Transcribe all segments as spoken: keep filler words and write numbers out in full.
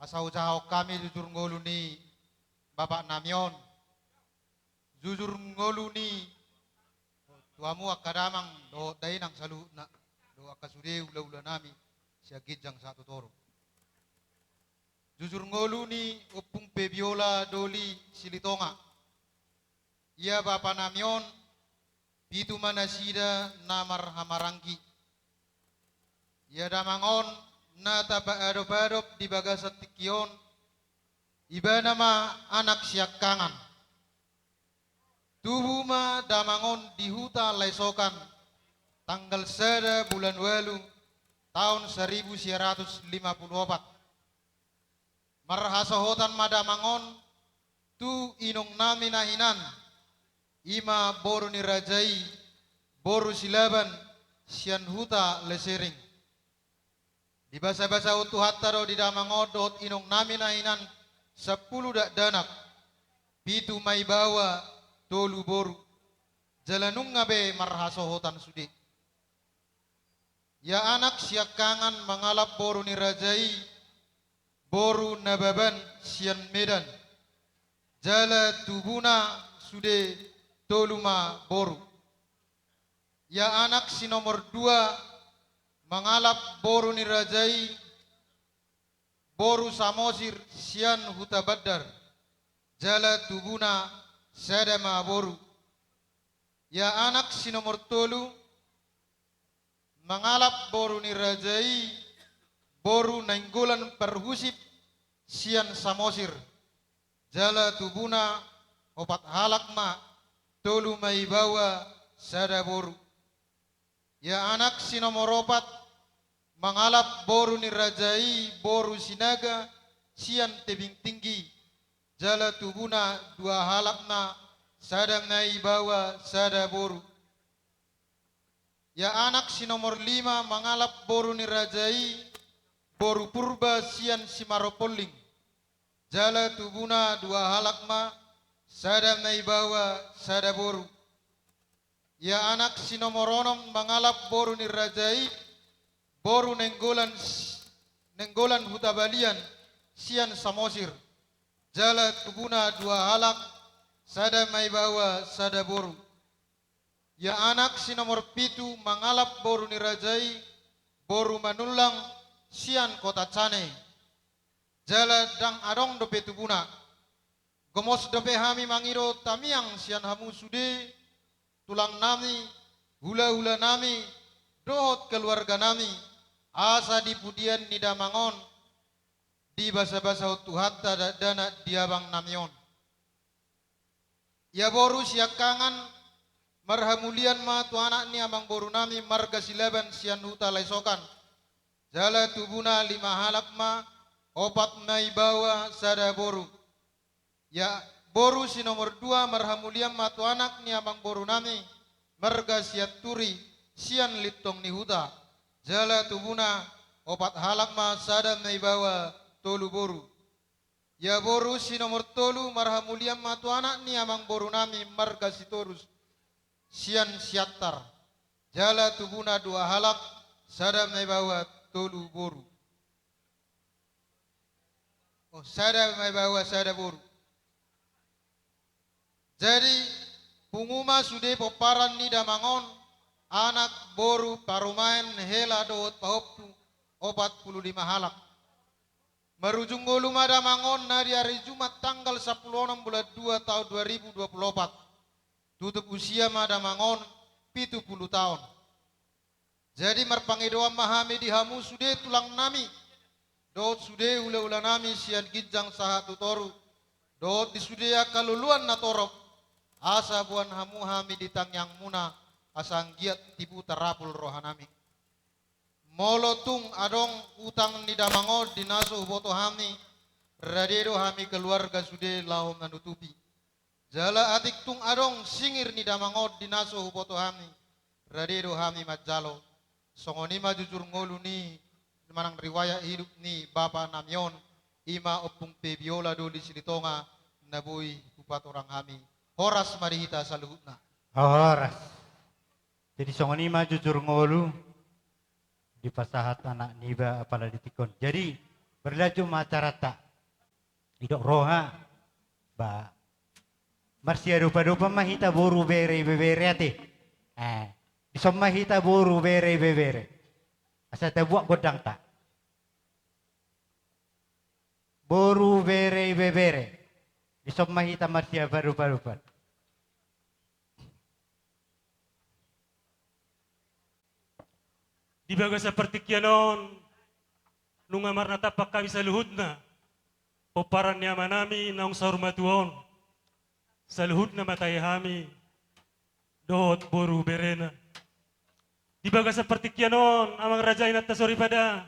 Saujahahon hami jujur ngolu ni bapak nami on, jujur ngolu ni tu hamu angka damang dohot dainang saluhutna, dohot angka sude hulahula nami sian ginjang sahat tu toru. Jujur ngolu ni Ompung Febiola Doli Silitonga. Ia bapa nami on, pitu ma nasida na marhahamaranggi. Ia damang on na tapaadop-adop di bagasan tingki on, ibana ma anak siangkangan. Tubu ma damang on di huta Laisokan, tanggal sada bulan ualu, taon saribu sia ratus lima pulu opat. Marhasohotan ma damang on tu inong nami na hinan, i ma boru ni raja i, boru Silaban, sian huta Lesering. Dibasabasahon Tuhanta do di damang on dohot inong nami na hinan sampulu dakdanak, pitu ma i baoa, tolu boru. Jala nunga be marhasohotan sude. Ia anak siangkangan mangalap boru ni raja i, boru Nababan sian Medan. Jala tubuna sude tolu ma boru. Ia anak si nomor dua mangalap boru ni raja i, boru Samosir sian Huta Bandar. Jala tubuna sada ma boru. Ia anak si nomor tolu mangalap boru ni raja i, boru Nainggolan Parhusip sian Samosir. Jala tubuna opat halak ma, tolu ma i baoa, sada boru. Ia anak si nomor opat mangalap boru ni raja i, boru Sinaga sian Tebing Tinggi. Jala tubuna dua halak ma, sada ma i baoa, sada boru. Ia anak si nomor lima mangalap boru ni raja i, boru Purba sian Simarapolling. Jala tubuna dua halak ma, sada ma i baoa, sada boru. Ia anak si nomor onom mangalap boru ni raja i, boru Nainggolan s-, Nainggolan Hutabalian sian Samosir. Jala tubuna dua halak, sada ma i baoa, sada boru. Ia anak si nomor pitu mangalap boru ni raja i, boru Manullang sian Kota Cane. Jala ndang adong dope tubuna. Gomos dope hami mangido tangiang sian hamu sude, tulang nami, hulahula nami, dohot keluarga nami, asa di pudian ni damang on dibasabasahon Tuhanta dakdanak di abang nami on. Ia boru siangkangan, marhamulian ma tu anak ni amangboru nami marga Silaban sian huta Laisokan. Jala tubuna lima halak ma, opat ma i baoa, sada boru. Ia boru si nomor dua, marhamulian ma tu anak ni amangboru nami marga Sianturi sian Lintong ni Huta. Jala tubuna opat halak ma, sada ma i baoa, tolu boru. Ia boru si nomor tolu, marhamulian ma tu anak ni amangboru nami marga Sitorus sian Siantar. Jala tubuna dua halak, sada ma i baoa, tolu boru. Oh, sada ma i baoa, sada boru. Jadi, pungu ma sude pomparan ni damang on, anak, boru, parumaen, hela dohot pahompu, opat pulu lima halak. Marujung ngolu ma damang on na di ari Jumat tanggal sampulu onom bulan dua taon dua ribu dua pulu opat. Tutup usia ma damang on pitu pulu taon. Jadi marpangidoan ma hami di hamu sude tulang nami, dohot sude hulahula nami sian ginjang sahat tu toru, dohot di sude angka loloan na torop, asa boan hamu hami di tangiangmuna, asa anggiat tibu tarapul roha nami. Molo tung adong utang ni damang on di na so huboto hami, rade do hami keluarga sude laho manutupi. Jala atik tung adong singir ni damang on di na so huboto hami, rade do hami manjalo. Songon i ma jujur ngolu ni manang riwayat hidup ni bapa nami on, i ma Ompung Febiola Doli Silitonga, na boi hupatorang hami. Horas ma di hita saluhutna. Horas. Jadi songon i ma jujur ngolu dipasahat anak niba apala di tingki on. Jadi Berlanjut ma acaranta. Didok roha, ba, marsiadopadopan ma hita boru, bere, ibebere ate. Eh, dison ma hita boru, bere, ibebere. Asa tabuat gondangta. Boru, bere, ibebere. Dison ma hita marsiadopadopan. Di bagasan partingkian on, nunga marnatampak hami saluhutna, pomparan ni amanami naung saur matua on, saluhutna ma tahe hami, dohot boru berena. Di bagasan partingkian on, amang raja, inanta soripada,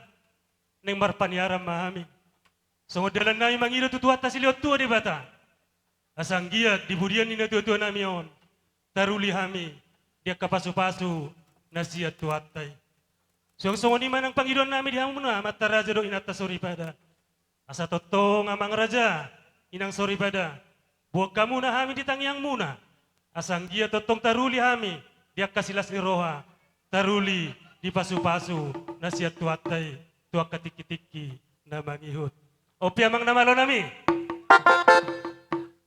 naeng marpaniaran ma hami. Songon dalannami mangido tu Tuhanta Silehon Tua Debata, asa anggiat di pudian ni natuatuanami on, taruli hami di angka pasupasu na sian Tuhanta i. Suang songon i ma nang pangidoannami di hamuna, amanta raja dohot inanta soripada. Asa tongtong, amang raja, inang soripada, boan hamuna hami di tangiangmuna, asa anggiat tongtong taruli hami di angka silas ni roha, taruli di pasupasu na sian Tuhanta i tu angka tingkitingki na mangihut. On pe, amang na malonami,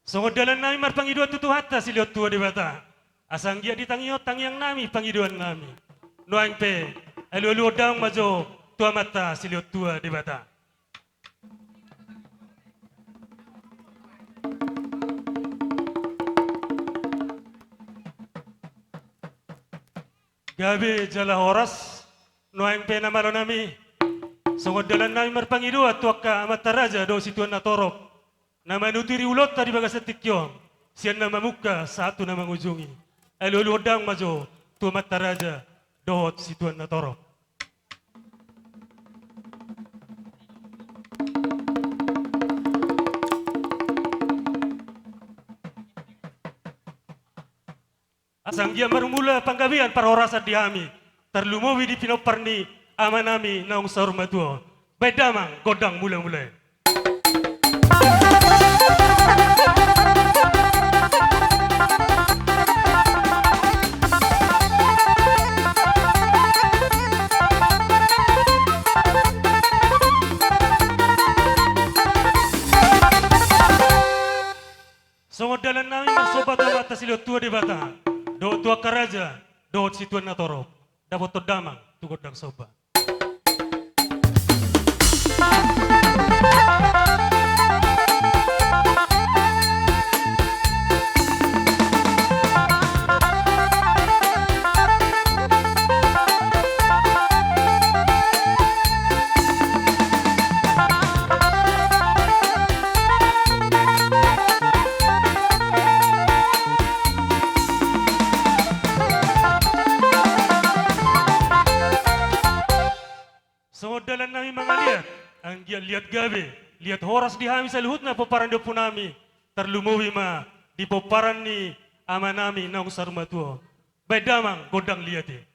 songon dalannami marpangidoan tu Tuhanta Silehon Tua Debata, asa anggiat ditangihon tangiangnami, pangidoannami. Nuaeng pe, alualuhon damang ma jo tu Amanta Silehon Tua Debata. Gabe jala horas. Nuaeng pe, na malonami, songon dalannami marpangidoan tu angka amanta raja dohot situan na torop na manuturi ulaonta di bagasan tingki on, sian na mamungka sahat tu na mangujungi. Alualuhon damang ma jo tu amanta raja dohot situan na torop. Asa anggiat marmula panggabean parhorasan di hami, tarlumobi di pinompar ni amanami naung saur matua on. Baen damang gondang mulamula i. Songon dalannami marsomba tu Amanta Silehon Tua Debata, dohot tu angka raja dohot situan na torop. Dapothon damang tu gondang somba. Songon dalannami mangaliat, anggiat liat gabe, liat horas di hami saluhutna pomparan ni ompunami, tarlumobi ma di pomparan ni amanami naung saur matua on. Baen damang gondang liat i.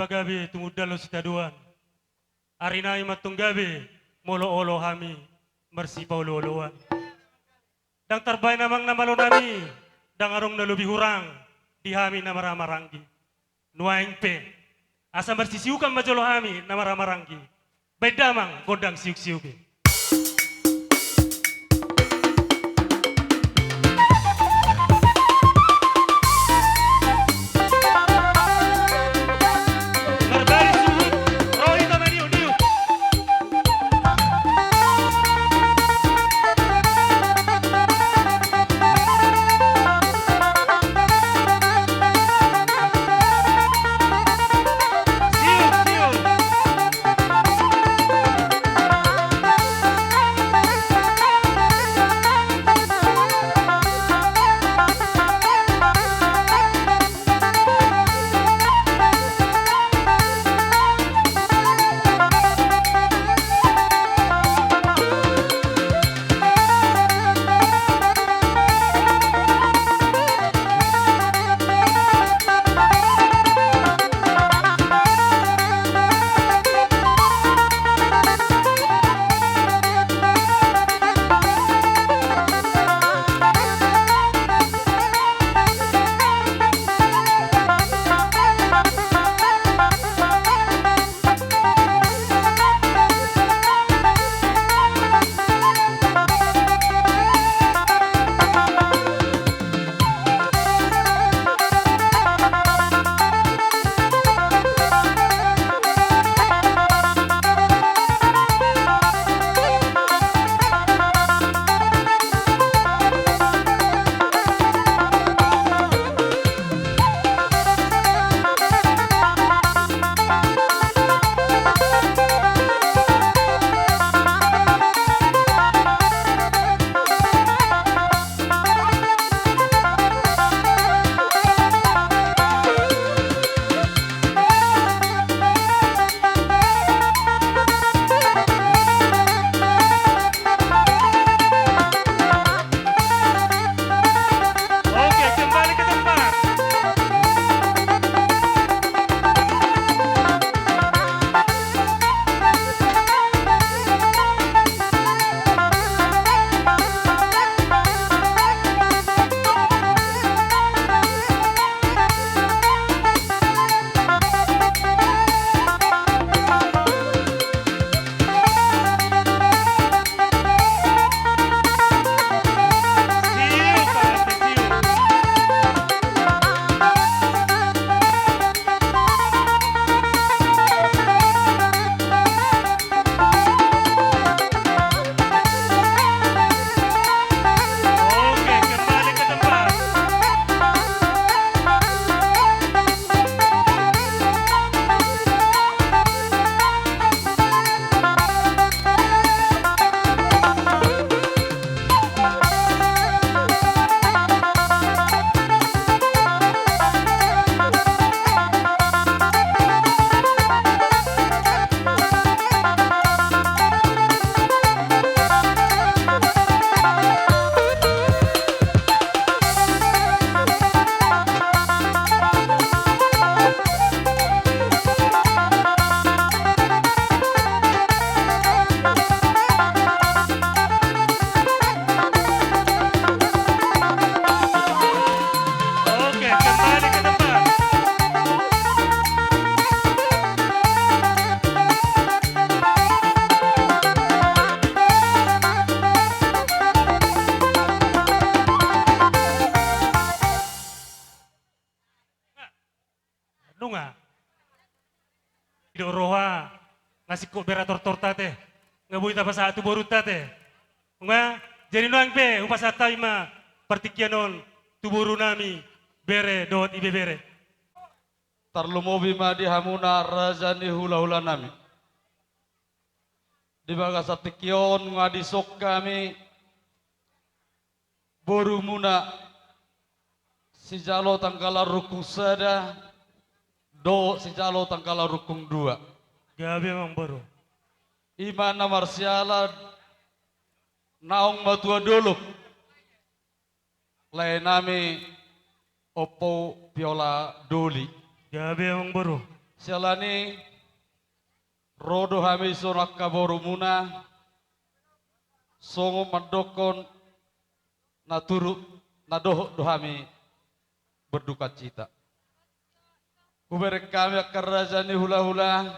Pagabe tumundalhon sitadoan. Ari nai ma antong gabe molo olo hami marsipaolooloan. Ndang tarbahen amang na malo nami, ndang adong na lobi hurang di hami na marhahamaranggi. Nuaeng pe, asa marsisiukan ma jolo hami na marhahamaranggi. Baen damang gondang siuksiuk i. Oke, kembali ke tempat. Oke, kembali ke tempat. Nunga. Didok roha, nga singkop bere tortorta te. Nga boi tapasahat tu borunta te. Nunga, jadi nuaeng pe, hupasahat hami ma partingkian on tu boru nami, bere dohot ibebere. Tarlumobi ma di hamuna raja ni hulahula nami. Di bagasan tingki on nga dison hami, borumuna sijalo tanggalan rungkung sada, dohot sijalo tanggalan rungkung dua. Gabe amang boru. I ma na marsiala naung matua dolok. Lae nami Ompu Piola Doli. Gabe amang boru. Siala ni i ro do hami songon angka borumuna, songon mandokkon na turut na dohot do hami berdukacita. Hubereng hami angka raja ni hulahula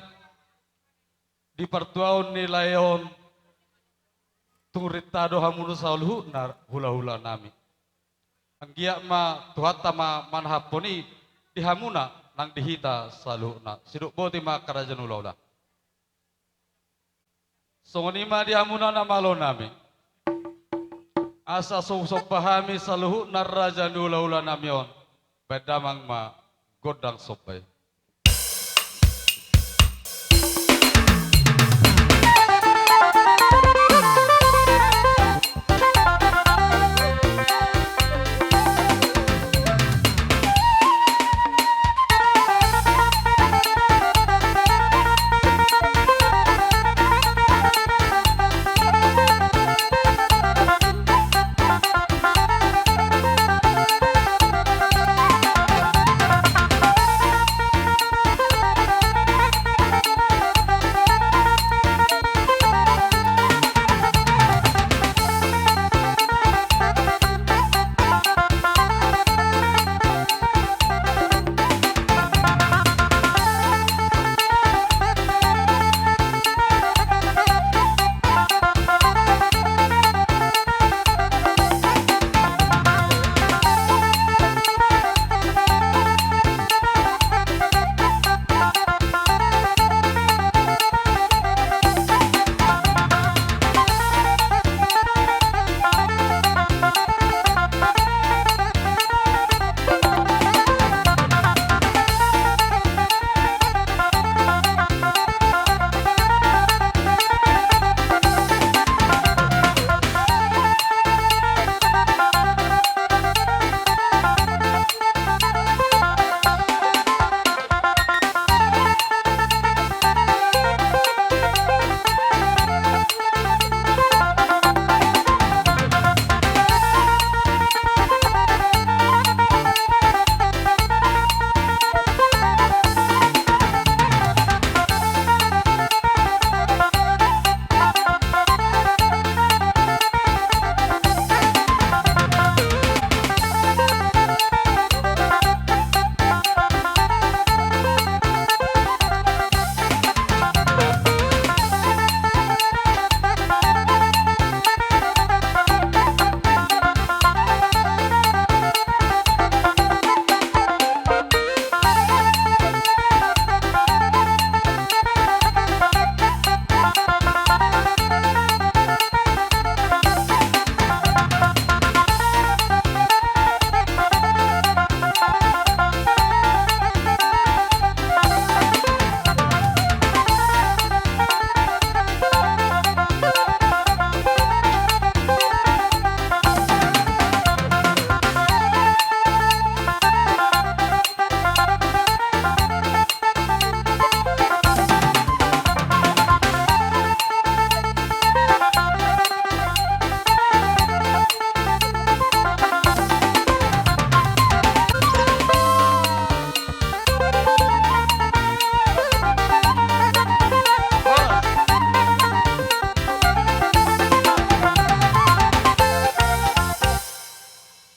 di partuaon ni lae on, tung rinta do hamuna saluhutna hulahula nami. Anggiat ma Tuhanta ma manahaphon i di hamuna nang di hita saluhutna. Sidok boti ma angka raja ni hulahula. Songon i ma di hamuna na malo nami. Asa so somba hami saluhutna raja ni hulahula nami on, baen damang ma gondang somba i.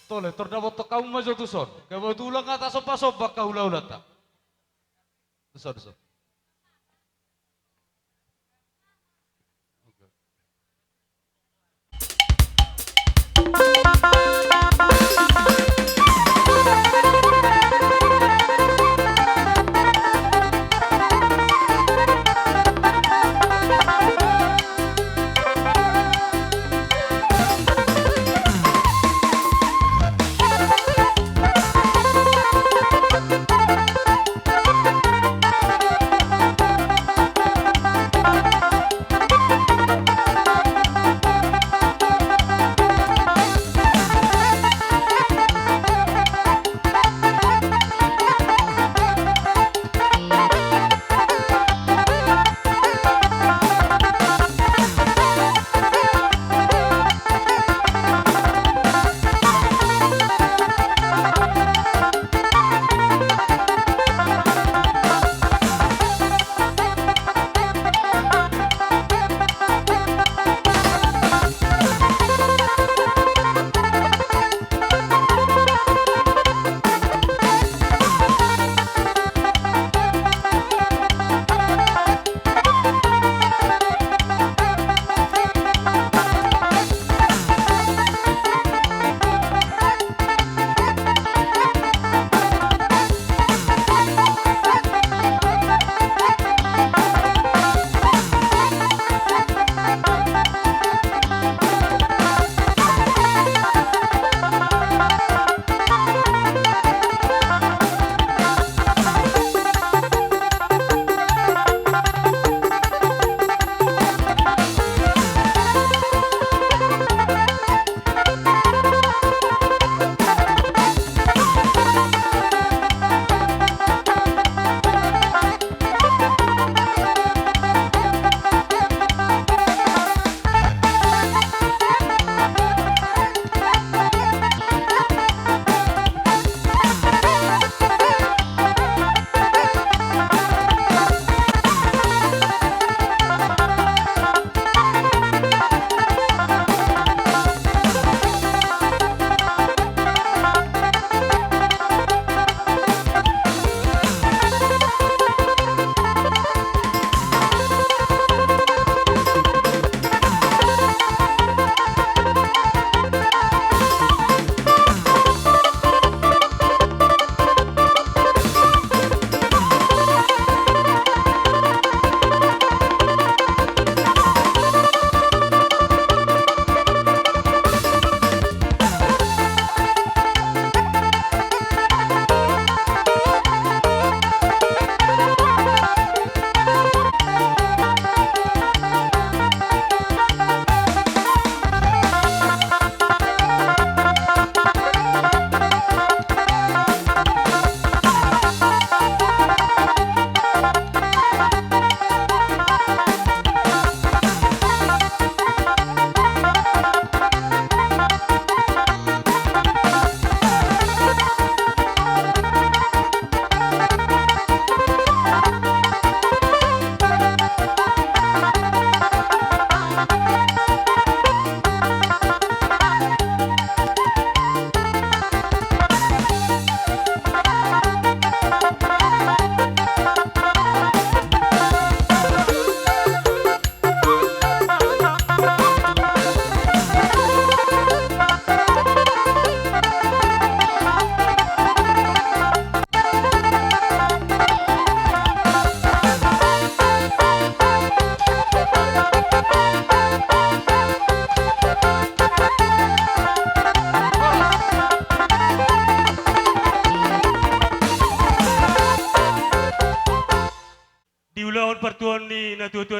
Tole, tor dapothon hamu ma jo tuson. Kebetulan nga tasomba-somba angka hulahulanta. Tuson, tuson.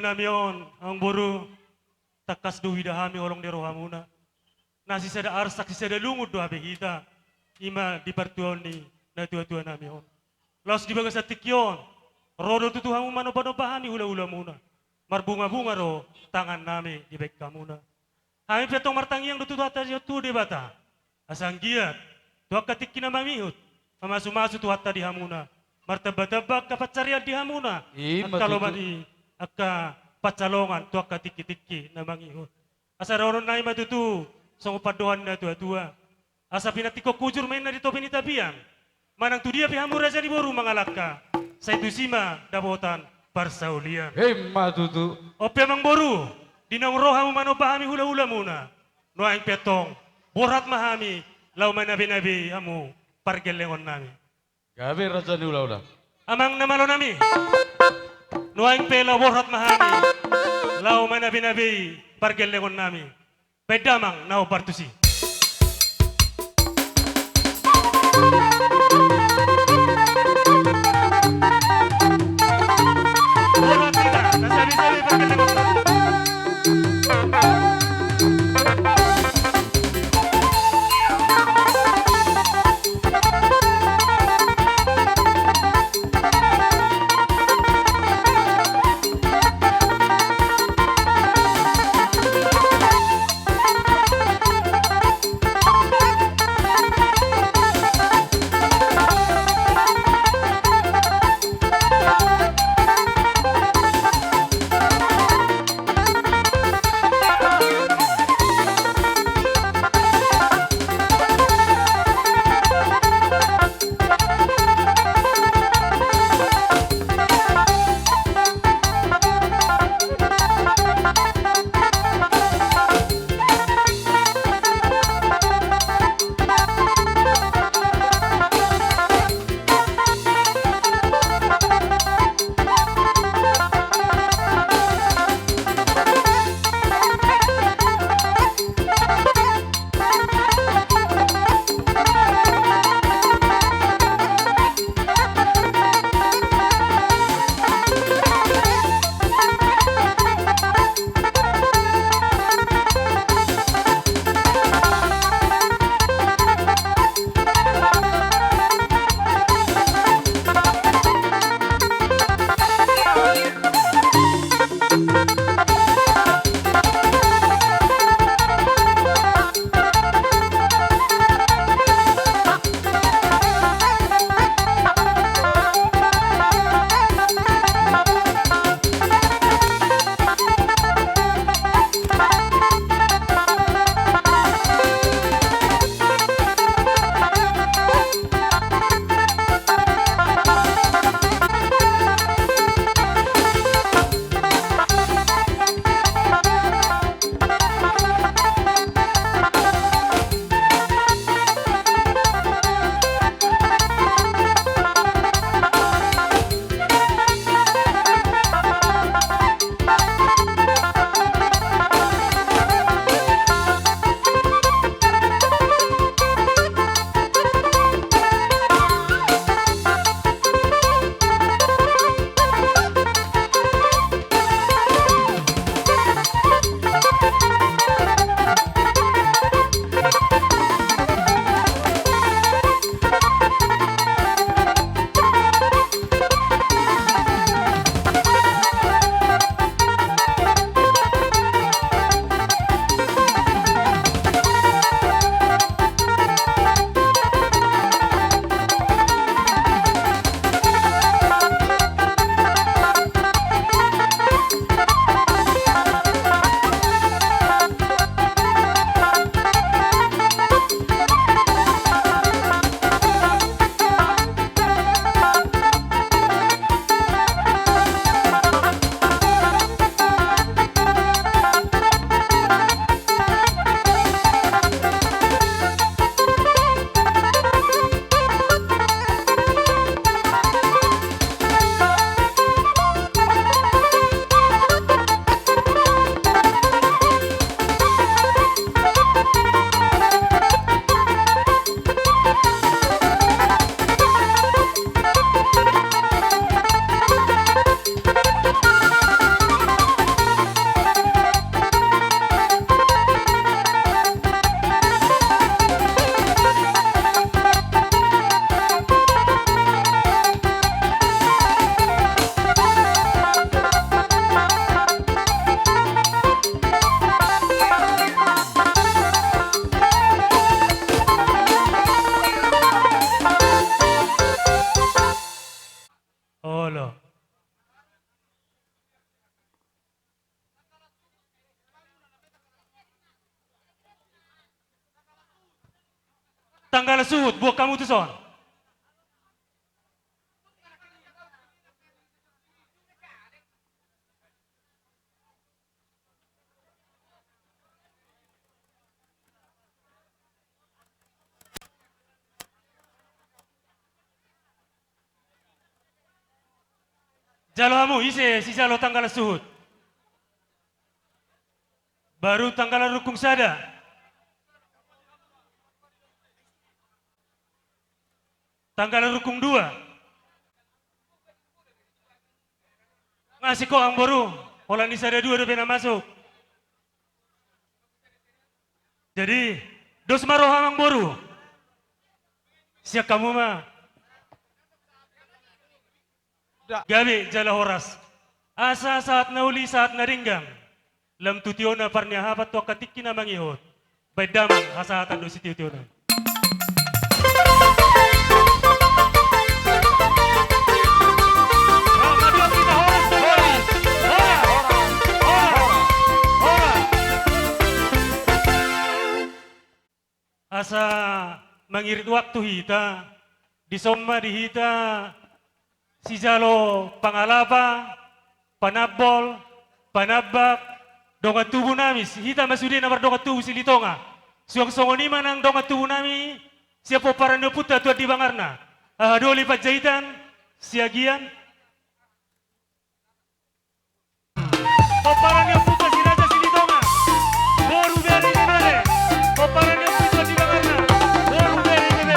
Nami on, amangboru, tangkas do huida hami holong ni rohamuna. Na sisada arsak, sisada lungun do hape hita, i ma di partuaon ni natuatua nami on. Laos di bagasan tingki on, ro do tutu hamu manombanomba hami hulahulamuna. Marbungabunga do tangannami dibahen hamuna. Hami pe antong martangiang do tu Tuhanta, tu Debata, asa anggiat tu angka tingki na mangihut, mamasumasu Tuhanta di hamuna, martambatamba angka pansarian di hamuna, i ma tutu, angka lomo ni angka pansalongan tu angka tingkitingki na mangihut. Asa dohononnami ma tutu songon pandohan ni natuatua: Asa pinantikhon hujur ma inna di topi ni tapian, manang tu dia pe hamu raja ni boru mangalangka, sai tusi ma dapotan parsaulian. Emma tutu. On pe, amangboru, di naung ro hamu manomba hami hulahulamuna, nuaeng pe antong borhat ma hami laho manabeinabei hamu pargellengonnami. Gabe, raja ni hulahula. Amang na malonami, nuaeng pe laho borhat ma hami laho manabeinabei pargellengonnami. Bahen damang na hombar tusi. Borhat hita, na sabe-sabe pargellengonnami. Tanggalan suhut, buat hamu tu son. Jalo hamu, ise sijalo tanggalan suhut? Baru tanggalan rungkung sada. Tanggalan rungkung dua. Nga siko amangboru, holan ni sada dua dope na masuk. Jadi, dos ma roha amangboru. Sian hamu ma. Gabe jala horas. Asa sahat na uli sahat na denggan. Lam tu tiona parniahapan tu angka tingki na mangihut. Baen damang hasahatan do sitiotionan. Asa mangirit waktu hita, dison ma di hita sijalo pangalapa, panambol, panambak, dongan tubu nami, hita ma sude na mardongan tubu Silitonga. Suang songon i ma nang dongan tubu nami, sian pomparan ni ompunta Tuan di Bangarna. Aha doli Panjaitan, Siagian. Pomparan ni ompunta si Raja Silitonga. Boru, bere, ibebere. Pomparan ni ompunta di Bangarna. Boru, bere, ibebere.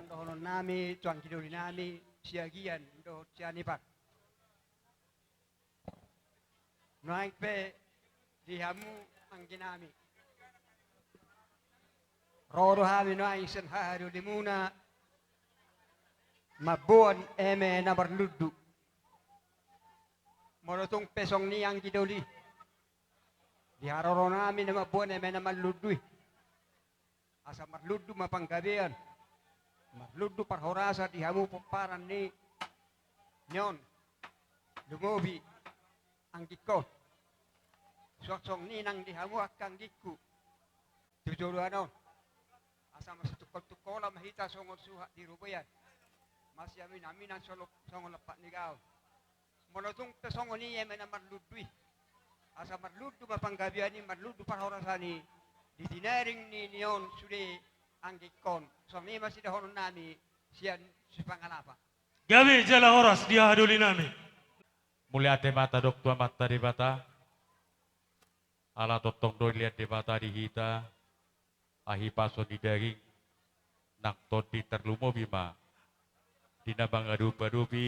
Dohonon nami tu anggi doli nami Siagian dohot Sianipar. Nuaeng pe di hamu anggi nami, ro do hami nuaeng sian haha dolimuna Mamboan eme na marlundu. Molo tung pe songon i anggi doli, di haroronami na mamboan eme na marlundu i, asa marlundu ma panggabean, marlundu parhorasan di hamu pomparan ni, ni on, lumobi anggingkon. Suang songon i nang di hamu angka anggingku tu joloan on, asa masitungkol-tungkolan ma hita songon suhat di robean, masiamin-aminan songon, songon lampak ni gaol. Molo tung pe songon i eme na marlundu i, asa marlundu ma panggabean i, marlundu parhorasan i di tinaring ni, ni on sude anggingkon. Songon i ma sidohononnami sian Sipangalapan. Gabe jala horas di hahadolinami. Mauliate ma tadok tu Amanta Debata, ala tongtong do dilehon Debata di hita ahi pasu ni daging nang tondi, tarlumobi ma di na mangadopi-adopi,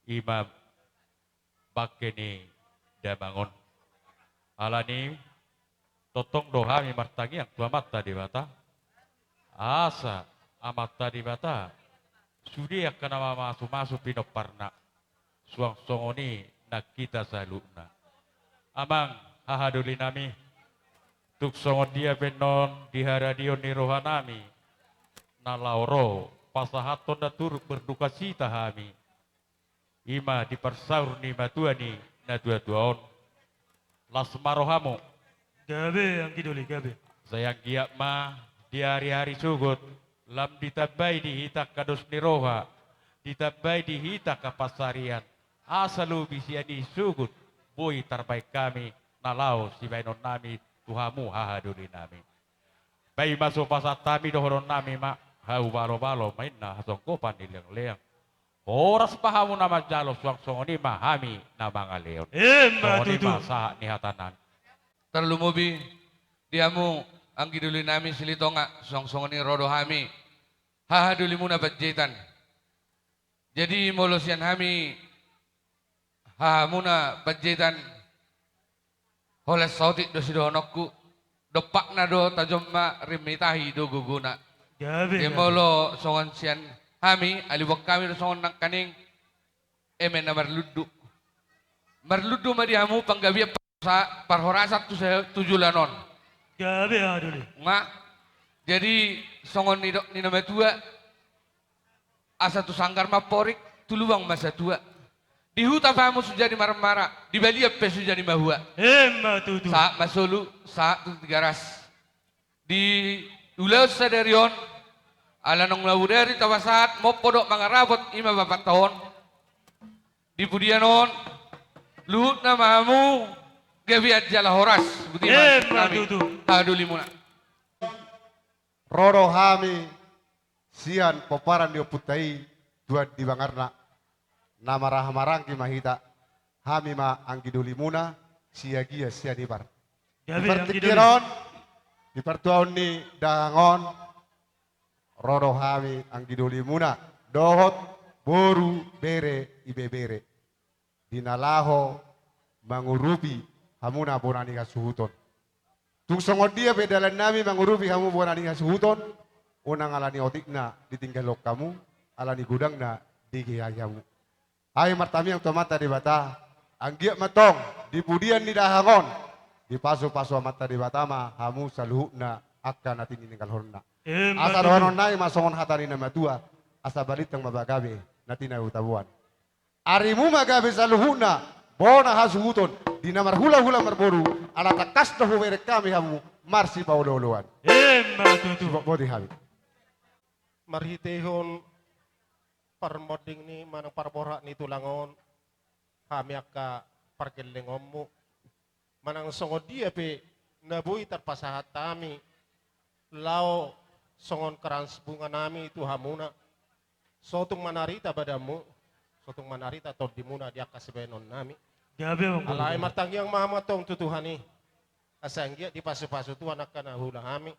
i ma bangke ni damang on. Alani tongtong do hami martangiang tu Amanta Debata, asa Amanta Debata sude angka na mamasu-masu pinomparna, suang songon i nang hita saluhutna. Amang hahadolinami, tung songon dia pe annon di haradion ni rohanami, na laho ro pasahathon na turut berdukacita hami, i ma di parsaur ni matua ni natua-tua on. Las ma rohamu. Gabe anggi doli, gabe. Sai anggiat ma di ari-ari sogot lam ditambai di hita angka dos ni roha, ditambai di hita angka pansarian, asa lobi sian i sogot boi tarbaen hami na laho sibaenonnami tu hamu hahadolinami. Baen ma so pasahat hami, dohononnami ma: Hahubalo-balo ma inna hasonggopan ni leang-leang. Horas ma hamu na manjalo, suang songon i ma hami na mangalehon. Emma tutu. Songon i ma sahat ni hatanami. Tarlumobi di hamu anggi dolinami Silitonga, suang songon i ro do hami hahadolimuna Panjaitan. Jadi molo sian hami hahamuna Panjaitan, holan saotik do sidohononku, dompakna do tajom ma, rim ni tahi do gogona. Gabe, gabe. Jadi molo songon sian hami, aluhon hami do songon nangkaning eme na marlundu. Marlundu ma di hamu panggabean, parhorasan tu sa-, tu joloan on. Gabe, haha doli. Nga, jadi songon nidok ni na matua, asa tu sanggar ma amporik, tu lubang ma satua. Di huta pe hamu so jadi marmara, di balian pe so jadi mahua. Emma tutu. Sahat ma solu, sahat tu Tigaras. Di ulaon sadari on, ala naung nabodari tapasahat mompo dohot mangarapot i ma bapakta on. Di pudian on, luhutna ma hamu gabean jala horas. Boti ma. Emma tutu. Haha dolimuna. Ro do hami sian pomparan ni ompunta i, tuan di Bangarna, na marhaha maranggi ma hita. Hami ma anggi dolimuna Siagian sian Ibar. Gabe, anggi doli. Di partingkian on, di partuaon ni dahahang on, ro do hami anggi dolimuna dohot boru, bere, ibebere, di na laho mangurupi hamuna bona ni hasuhuton. Tung songon dia pe dalannami mangurupi hamu bona ni hasuhuton, unang ala ni otikna ditinggalhon hamu, ala ni godangna digiahi hamu. Hami martangiang tu Amanta Debata, anggiat ma tong di pudian ni dahahang on, dipasupasu Amanta Debata ma hamu saluhutna angka na tininggalhonna. Emma tutu. Asa dohononnami ma songon hata ni na matua, asa balintang ma ba gabe na tinahu taboan. Arimu ma gabe saluhutna bona hasuhuton, di na marhulahula marboru, ala tangkas do hubereng hami hamu marsipaolooloan. Emma tutu. Boti hami. Marhitehon parmonding ni manang parborhat ni tulang on, hami angka pargellengonmu, manang songon dia pe na boi tarpasahat hami laho songon krans bunganami tu hamuna, sotung manarita badanmu, sotung manarita tondimuna di angka sibaenonnami. Gabe, anggi doli. Alai martangiang ma hamu antong tu Tuhan i, asa anggiat dipasupasu Tuhan angka na huula hami,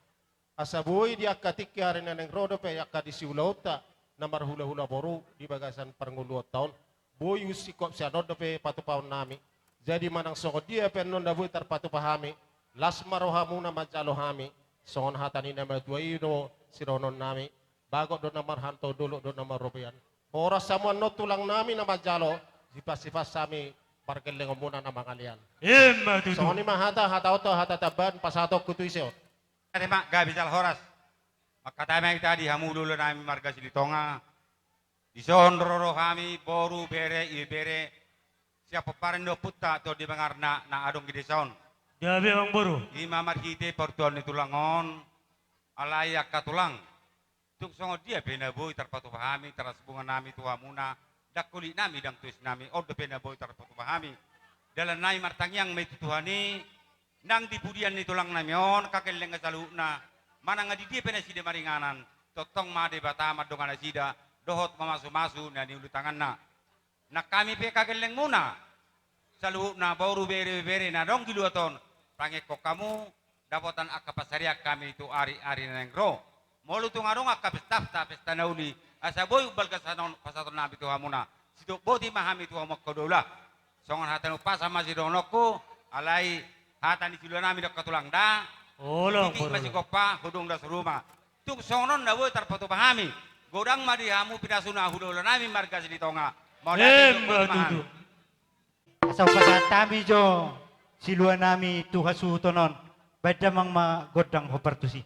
asa boi di angka tingki ari na naeng ro dope angka di siulaonta na marhulahula boru di bagasan parngoluonta on, boi singkop sian on dope patupaonnami. Jadi manang songon dia pe annon na boi tarpatupa hami, las ma rohamuna manjalo hami, songon hata ni na matua i do sidohononnami: Bagot do na marhalto, dolok do na marrobean. Horas hamu annon tulang nami na manjalo, sipasipas hami pargellengonmuna na mangalean. Emma tutu. Songon i ma hata, hata on do hata tambahan pasahatonku tu ise on. Ate ma, gabe jala horas. Mangkatai ma hita di hamu hulahula nami marga Silitonga. Dison ro rohami, boru, bere, ibebere, sian pomparan ni ompunta Tondi Mangarna na adong di desa on. Gabe, amang boru. I ma marhite partuaon ni tulang on, alai angka tulang, tung songon dia pe na boi tarpatupa hami, tarasbunga nami tu hamuna, ndang holit nami, ndang tuis nami, on dope na boi tarpatupa hami. Dalan nami martangiang ma i tu Tuhan i, nang di pudian ni tulang nami on, hagelleng saluhutna, manang di dia pe nasida maringanan, tongtong ma Debata mandongani nasida, dohot mamasumasu na niulu tanganna. Nang hami pe hagellengmuna, saluhutna boru, bere, bere na adong di luat on, pangekkon hamu, dapotan angka pansarian hami tu ari-ari na naeng ro. Molo tung adong angka pesta, pesta na uli, asa boi umbalga sanon pasahaton nami tu hamuna. Sidok boti ma hami tu hamu angka hulahula. Songon hata ni umpasa ma sidohononku, alai hata ni siluan nami do angka tulang da. Olo, titik ma sigompa, hudung da suru ma. Tung songon on na boi tarpatupa hami. Godang ma di hamu pinasuna hulahula nami marga Silitonga. Mauliate. Emma tutu. Asa hupasahat hami jo siluan nami tu hasuhuton on. Baen damang ma gondang hombar tusi.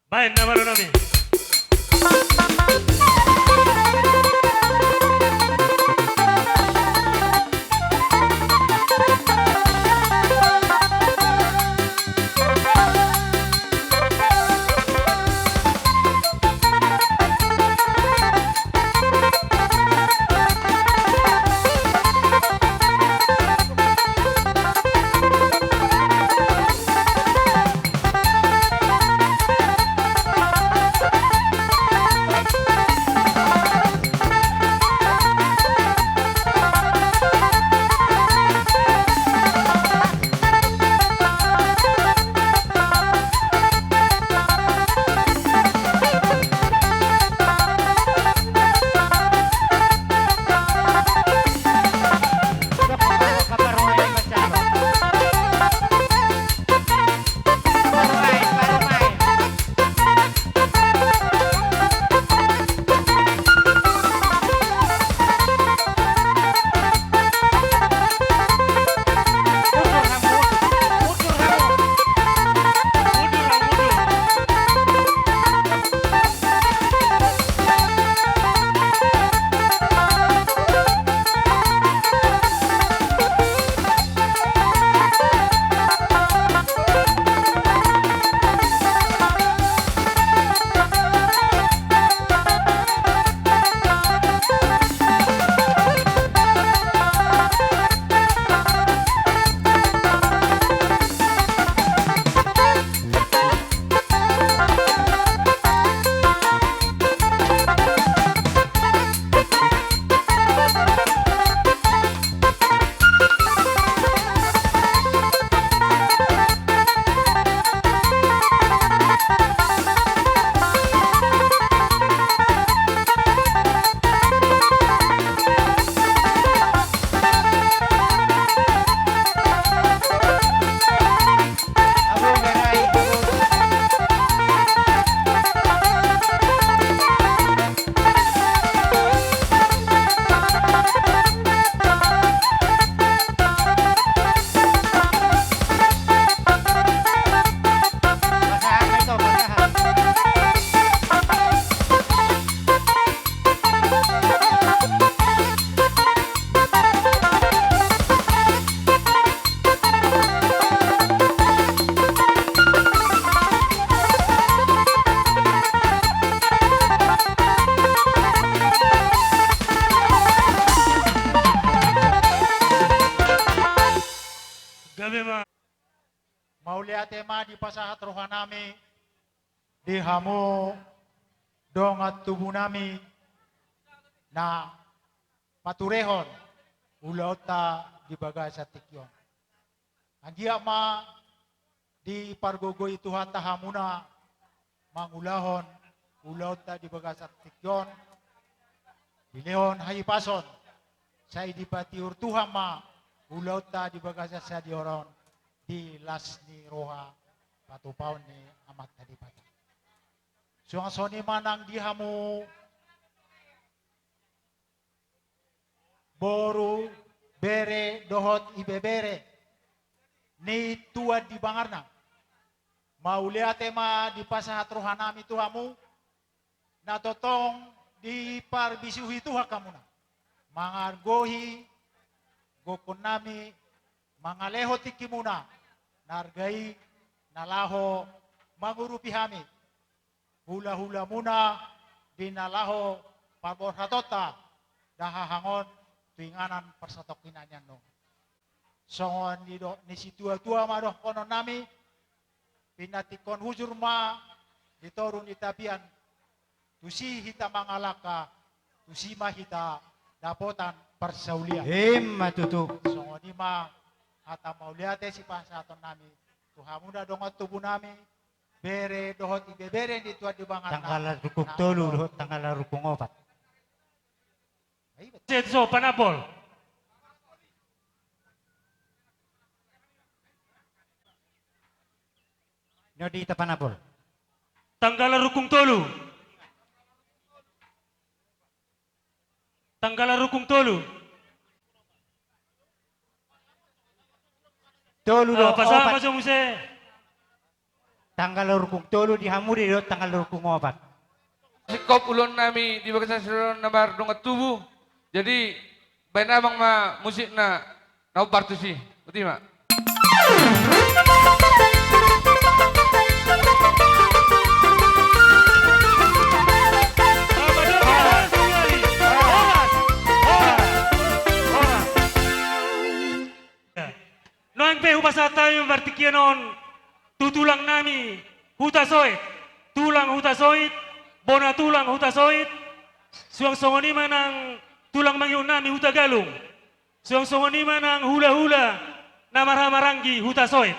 Baen na malo nami. Gabe ma. Mauliate ma dipasahat rohanami di hamu dongan tubunami na paturehon ulaonta di bagasan tingki on. Anggiat ma dipargogoi Tuhanta hamuna mangulahon ulaonta di bagasan tingki on, dilehon hahipason, sai dipatiur Tuhan ma ulaonta di bagasan sadihon on di las ni roha patupaon ni Amanta Debata. Suang songon i ma nang di hamu boru, bere dohot ibebere ni tuan di bangarna. Mauliate ma dipasahat rohanami tu hamu, na tongtong diparbisuhi Tuhan hamuna mangargohi gokhonnami, mangalehon tingkimuna na arga i na laho mangurupi hami, hulahulamuna di na laho paborhatonta dahahangon tu inganan parsatongkinan i annon. Songon nidok ni situatua ma dohononnami, pinantikhon hujur ma di toru ni tapian, tusi hita mangalangka, tusi ma hita dapotan parsaulian. Ima tutu. Songon i ma hata mauliate sipasahatonnami tu hamuna dongan tubunami, bere dohot ibebere ni tuan di bangarna. Tanggal rukung tolu dohot tanggal rukung opat. Ai, bet. Set so panabol. Nyo di hita panabol. Tanggal rukung tolu. Tanggal rukung tolu. Tolu do, ah, pasahat opat. Pasahat ma jo muse. Tanggal rukung tolu di hamu do, tanggal rukung opat. Singkop ulaonnami di bagasan sadari on na mardongan tubu. Jadi, baen abang ma musikna na hombar tusi. Boti ma. Nuaeng pe hupasahat hami ma partingkian on tu tulangnami Hutasoit, tulang Hutasoit, bona tulang Hutasoit, suang songon i ma nang tulang mangihutnami Hutagalung, suang songon i ma nang hulahula na marhahamaranggi Hutasoit.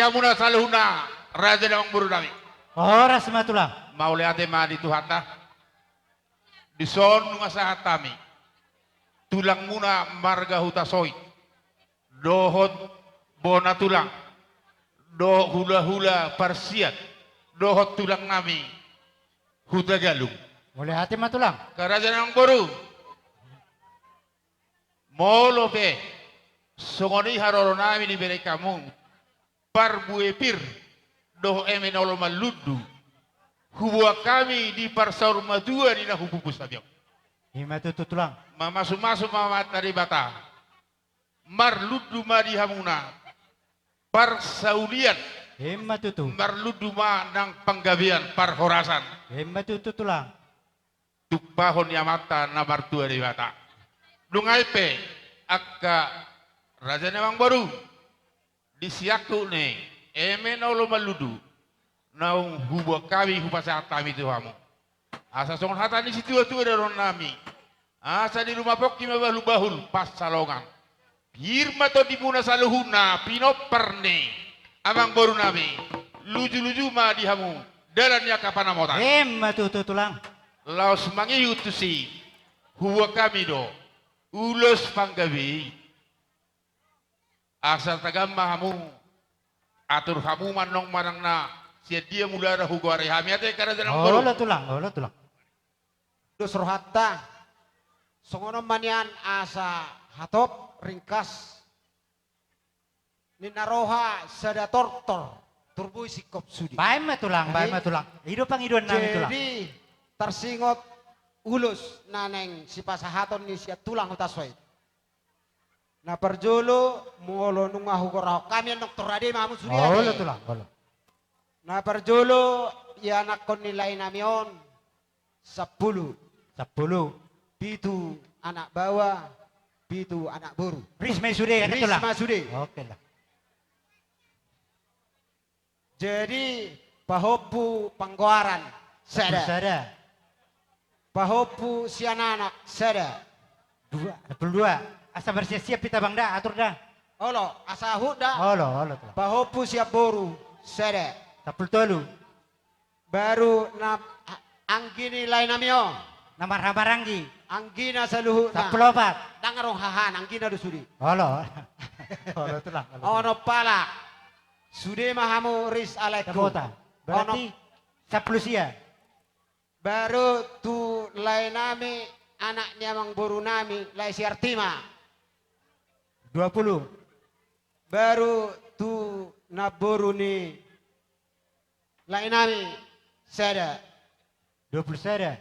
hamuna saluhutna, raja ni amangboru nami. Horas ma tulang. Mauliate ma di Tuhanta. Dison nunga sahat hami tulangmuna marga Hutasoit, dohot bona tulang, dohot hulahula parsiat, dohot tulang nami Hutagalung. Mauliate ma tulang. Angka raja ni amangboru, molo pe songon i haroro nami dibereng hamu, parbue pir dohot eme na olo marlundu, huboan hami di parsaur matua ni na humupus hami on. Ima tutu tulang. Mamasumasu ma Amanta Debata, marlundu ma di hamuna parsaulian. Ima tutu. Marlundu ma nang panggabean parhorasan. Ima tutu tulang. Tumpahon ni Amanta na martua Debata. Dung i pe, angka raja ni amangboru, di siangkup ni eme na olo marlundu, naung huboan hami, hupasahat hami tu hamu. Asa songon hata ni situatua dohonon nami, asa di ruma pongki ma bahulbahul pansalongan. Pir ma tondimuna saluhutna pinompar ni amangboru nami, lujuluju ma di hamu dalan ni angka panamotan. Ima tutu tulang. Laos mangihut tusi, huboan hami do ulos panggabe i. Asa tagam ma hamu, atur hamu ma annon manang na sian dia mulana hugoari hami, ate angka raja ni amangboru. Olo tulang, olo tulang. Dos rohanta, songon on ma nian asa hatop ringkas, ninna roha sada tortor, torboi singkop sude. Baen ma tulang, baen ma tulang. I do pangidoan nami tulang. Jadi tarsingot ulos na naeng sipasahaton ni sian tulang Hutasoit. Na parjolo, molo nunga hugorahon hami annon, tor rade ma hamu sude. Olo tulang, olo. Na parjolo, ianakhon ni lae nami on sampulu. Sampulu. Pitu anak baoa, pitu anak boru. Ris ma i sude, ris ma sude. Oke lah. Jadi pahompu panggoaran sada. Sada. Pahompu sian anak sada. Dua, sampulu dua. Asa marsiasiap hita bang da, atur da. Olo, asa huhut da. Olo, olo tulang. Pahompu sian boru sada. Sampulu tolu. Baru na anggi ni lae nami on. Na marhahamaranggi. Anggina saluhutna. Sampulu opat. Ndang adong hahana, anggina do sude. Olo. Olo tulang. Onom halak. Sude ma hamu ris, alae. Sabota. Berarti sampulu sia. Baru tu lae nami, anak ni amangboru nami, lae Siartima. Dua pulu. Baru tu namboru ni lae nami sada. Dua pulu sada.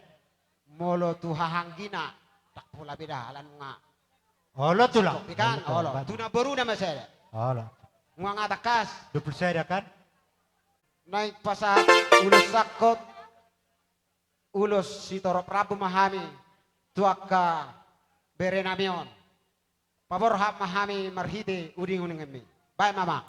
Molo tu hahanggina, ndang pola beda, ala nunga. Olo tulang. Olo tulang. Tu namboruna ma sada. Olo. Nunga tangkas. Dua pulu sada kan. Naeng pasahat ulos sangkot, ulos sitorop rambu ma hami tu angka bere nami on. Paborhat ma hami marhite uninguninganmi. Baen ma, amang.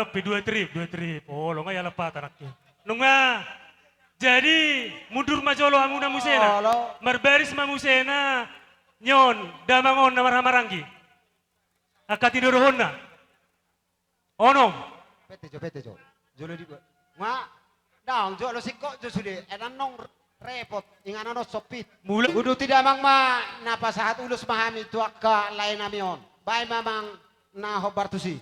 Pe dua trip, dua trip. Olo, nga ia lapatan angke. Nunga. Jadi, mundur ma jolo hamuna musena. Olo. Marbaris ma musena. Nion, damang on na marhamaranggi. Angka tindodohonna. Onom. Pete jo, pete jo. Jolo di gua. Nga. Daong jo, lo singkok jo sude. Enan nong repot. Inganan on sopit. Mula. Uduti damang ma, na pasahat ulos ma hami tu angka lae nami on. Baen ma amang na hombar tusi.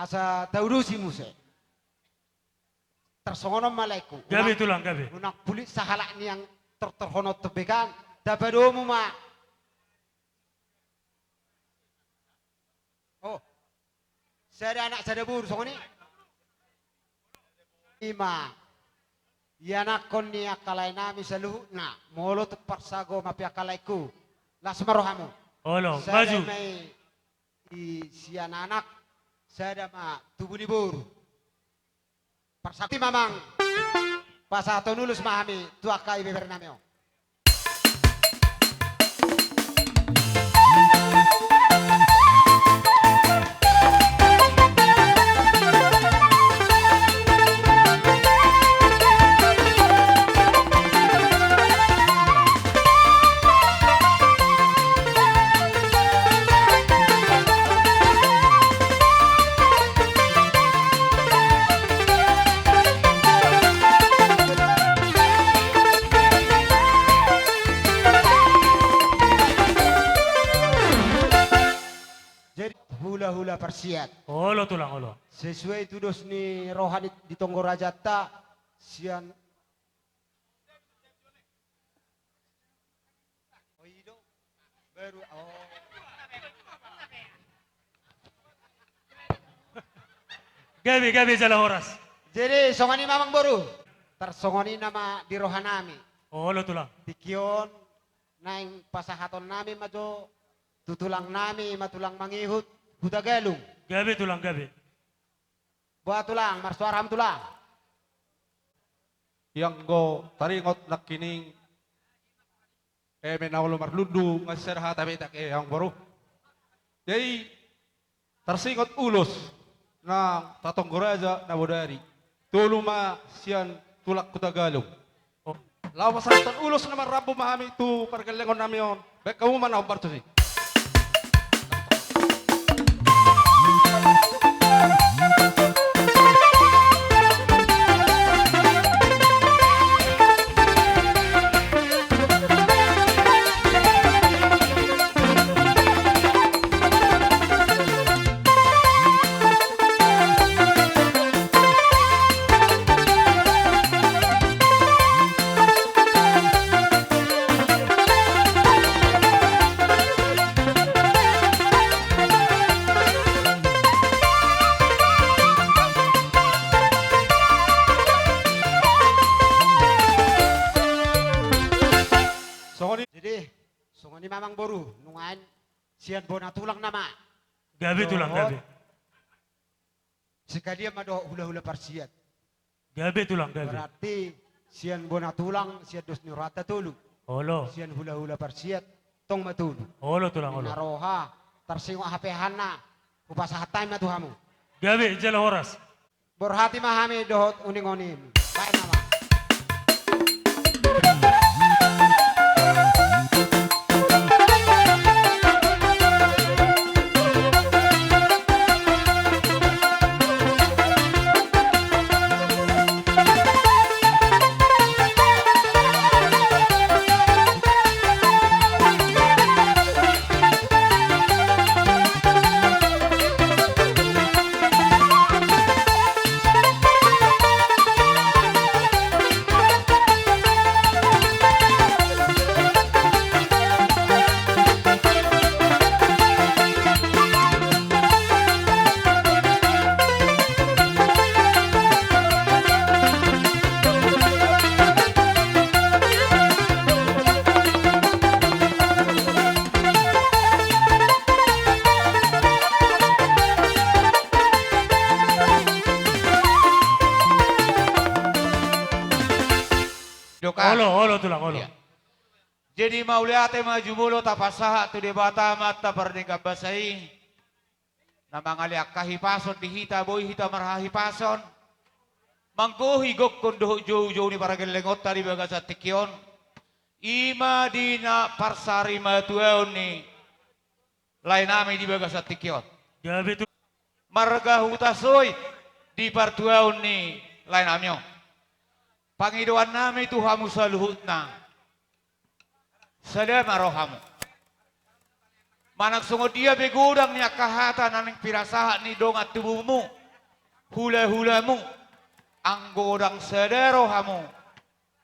Asa taudusi muse. Tarsongon on ma laengku. Gabe tulang, gabe. Unang pulit sahalak ni na tortorhon on tombekan. Tapadomu ma. Oh. Sada anak sada boru songon i. Ima. Ianakhon ni angka lae nami saluhutna. Molo tung parsago ma pe angka laengku. Las ma rohamu. Olo, maju. Sada ma i sian anak, sada ma tubu ni boru. Parsakti ma amang. Pasahathon ulos ma hami tu angka ibebere nami on. Jadi, hulahula parsiat. Olo, tulang, olo. Sesuai tu dos ni roha ni, di tonggo rajanta, sian Oh, i do. Baru, oh. Gabe, gabe jala horas. Jadi, songon i ma amang boru. Tarsongon i nama di roha nami. Olo, tulang. Tingki on naeng pasahaton nami ma jo tu tulang nami, ma tulang mangihut, Hutagalung. Gabe, tulang, gabe. Boha tulang, marsuara hamu tulang. Ianggo taringot nangkining eme na olo marlundu, nga sada hata be tak e, amang boru. Jadi, tarsingot ulos na tatonggo raja na bodari. Tolu ma sian tulang Hutagalung. Laho pasahathon ulos na marrambu ma hami tu pargellengon nami on. Baen hamu ma na hombar tusi. Jadi, songon i ma amangboru, nuaeng sian bona tulang nama. Gabe tulang, gabe. Sekalian ma dohot hulahula parsiat. Gabe tulang, gabe. Berarti sian bona tulang, sian dos ni rohanta tolu. Olo. Sian hulahula parsiat, tong ma tolu. Olo tulang, olo. Na roha, tarsingot hapeahanna, hupasahat hami ma tu hamu. Gabe, jala horas. Borhati ma hami dohot uninguning. Baen nama. Olo, olo tulang, olo. Iya. Jadi mauliate ma jumolo tapasahat tu Debata Amanta pardenggan basa i. Na mangalean hahipason di hita, boi hita marhahipason. Manggohi gokhon dohot joujou ni pargellengonta di bagasan tingki on. I ma di na parsarimatuaon ni laenami di bagasan tingki on. Gabe tu- Marga Hutasoit di partuaon ni laenami on. Pangidoannami tu hamu saluhutna. Sada ma rohamu. Manang songon dia pe godang ni angka hata na naeng pinasahat ni dongan tubungmu, hulahulamu, anggo ndang sada rohamu,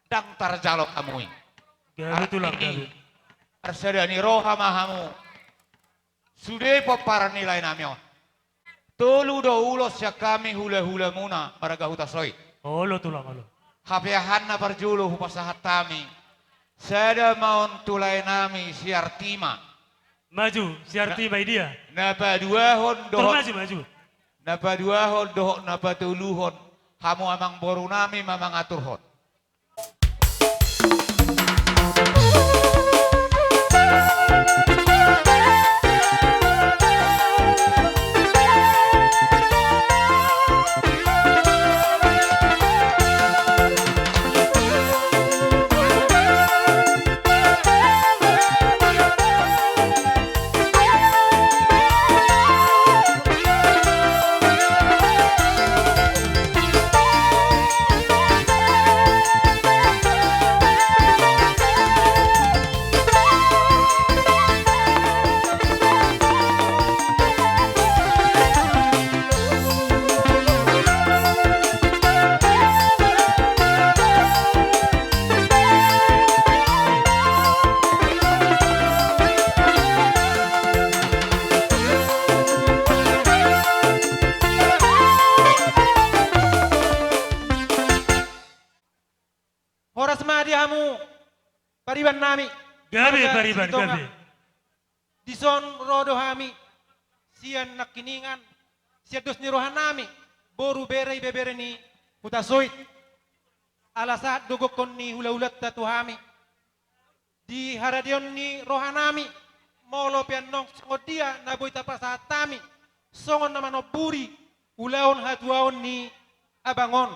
ndang tarjalo hamu i. Gabe tulang, gabe. Artini, marsada ni roha ma hamu. Sude pomparan ni laenami on. Tolu do ulos sian hami hulahulamuna marga Hutasoit. Olo tulang, olo. Hapeahanna parjolo hupasahat hami. Sada ma on tu laenami si Artima. Maju, si Artima, i dia. Na paduahon dohot. Maju, maju. Na paduahon dohot na patoluhon. Hamu amangborunami ma mangaturhon. Horas ma di hamu pariban nami. Gabe pariban, gabe. Dison ro do hami sian nangkiningan, sian dos ni rohanami, boru, bere, ibebere ni Hutasoit. Ala sahat do gokhon ni hulahulanta tu hami. Di haradeon ni rohanami, molo pe annon songon dia na boi tapasahat hami, songon na manomburi ulaon hatuaon ni abang on,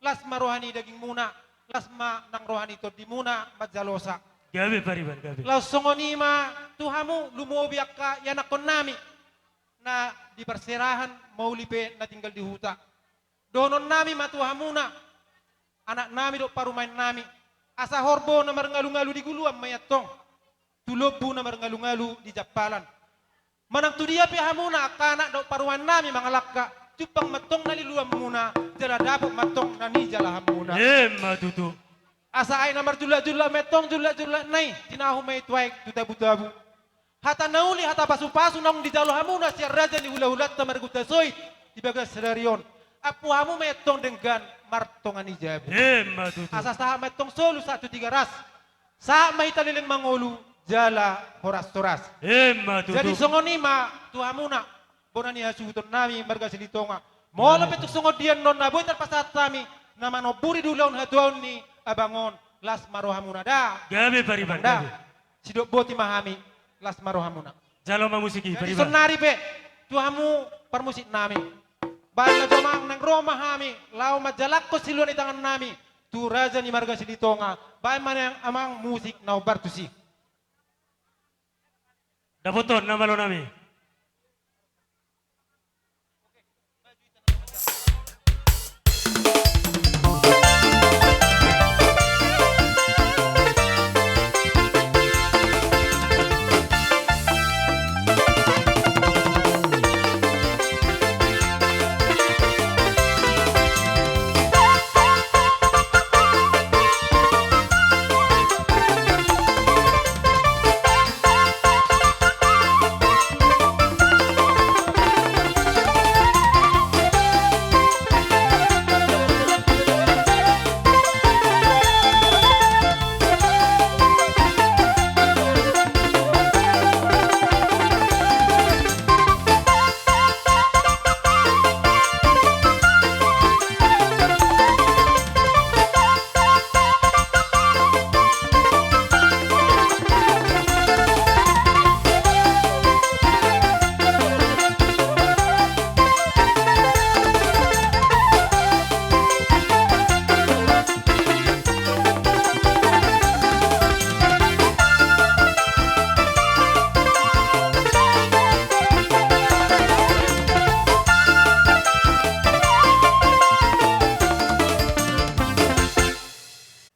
las ma roha ni dagingmuna, las ma nang roha ni tondimuna manjalosa. Gabe pariban, gabe. Laos songon i ma tu hamu lumobi angka ianakkonnami na di parserahan, mauli pe na tinggal di huta. Dohononnami ma tu hamuna, anaknami dohot parumaennami, asa horbo na marngalungalu di guluan ma i antong, tu lombu na marngalungalu di jampalan. Manang tu dia pe hamuna angka anak dohot parumaennami mangalangka, jumpang ma antong na niluluanmuna, jala dapot ma antong na nijalahanmuna. Emma tutu. Asa aek na marjullakjullak ma i antong jullakjullakna i, tinahu ma i tu aek tu tabutabu. Hata na uli, hata pasupasu naung dijalo hamuna sian raja ni hulahulanta marga Hutasoit di bagas sadari on, ampu hamu ma i antong denggan martonga ni jabu. Emma tutu. Asa sahat ma i antong solu sahat tu Tigaras. Sahat ma hita leleng mangolu jala horas-horas. Emma tutu. Jadi songon i ma tu hamuna bona ni hasuhuton nami marga Silitonga. Molo pe tung songon dia annon na boi tarpasahat hami na manomburi di ulaon hatuaon ni abang on, las ma rohamuna da. Gabe pariban da. Gabe. Sidok boti ma hami, las ma rohamuna. Jalo ma musik i. Jadi pariban. Saonnari pe tu hamu parmusik nami, baen ma jo amang nang ro ma hami laho manjalakkon silua ni tangan nami tu raja ni marga Silitonga. Baen ma nang amang musik na hombar tusi. Dapothon na malo nami.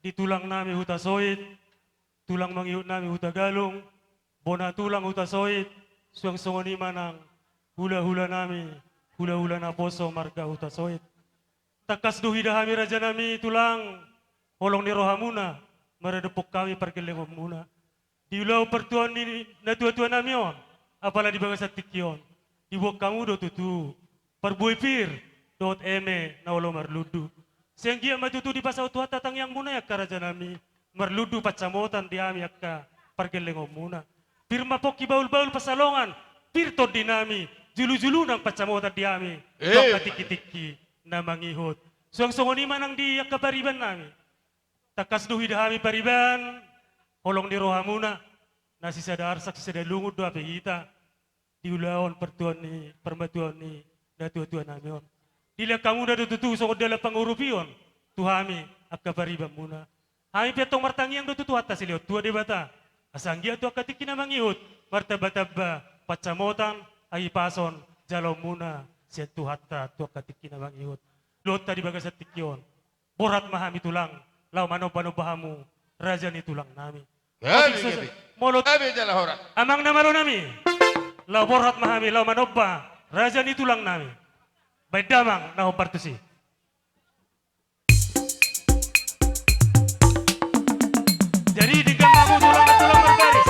Di tulang nami Hutasoit, tulang mangihut nami Hutagalung, bona tulang Hutasoit, suang songon i ma nang hulahula nami, hulahula naposo marga Hutasoit. Tangkas do huida hami raja nami tulang, holong ni rohamuna maradophon hami pargellengonmuna di ulaon partuaon ni natuatua nami on, apala di bagasan tingki on diboan hamu do tutu parbue pir dohot eme na olo marlundu. Sai anggiat ma tutu dipasaut Tuhanta tangiangmuna i angka raja nami, marlundu pansamotan di hami angka pargellengonmuna. Pir ma pongki bahulbahul pansalongan, pir tondi nami, julujulu nang pansamotan di hami tu angka tingkitingki na mangihut. Suang songon i ma nang di angka pariban nami. Tangkas do huida hami pariban, holong ni rohamuna, na sisada arsak sisada lungun do hape hita di ulaon partuaon ni parmatuaon ni natuatua nami on. Dilehon hamuna do tutu songon dalan pangurupion tu hami angka paribanmuna. Hami pe antong martangiang do tu Tuhanta Silehon Tua Debata, asa anggiat tu angka tingki na mangihut martambatamba pansamotan, hahipason, jaloonmuna sian Tuhanta tu angka tingki na mangihut. Luhut hita di bagasan tingki on. Borhat ma hami tulang, laho manombanomba hamu raja ni tulang nami. Gabe, gabe. Molo amang na malo nami, laho borhat ma hami laho manomba raja ni tulang nami. Baen damang na hombar tusi. Jadi denggan ma hamu tulang, tulang marbaris.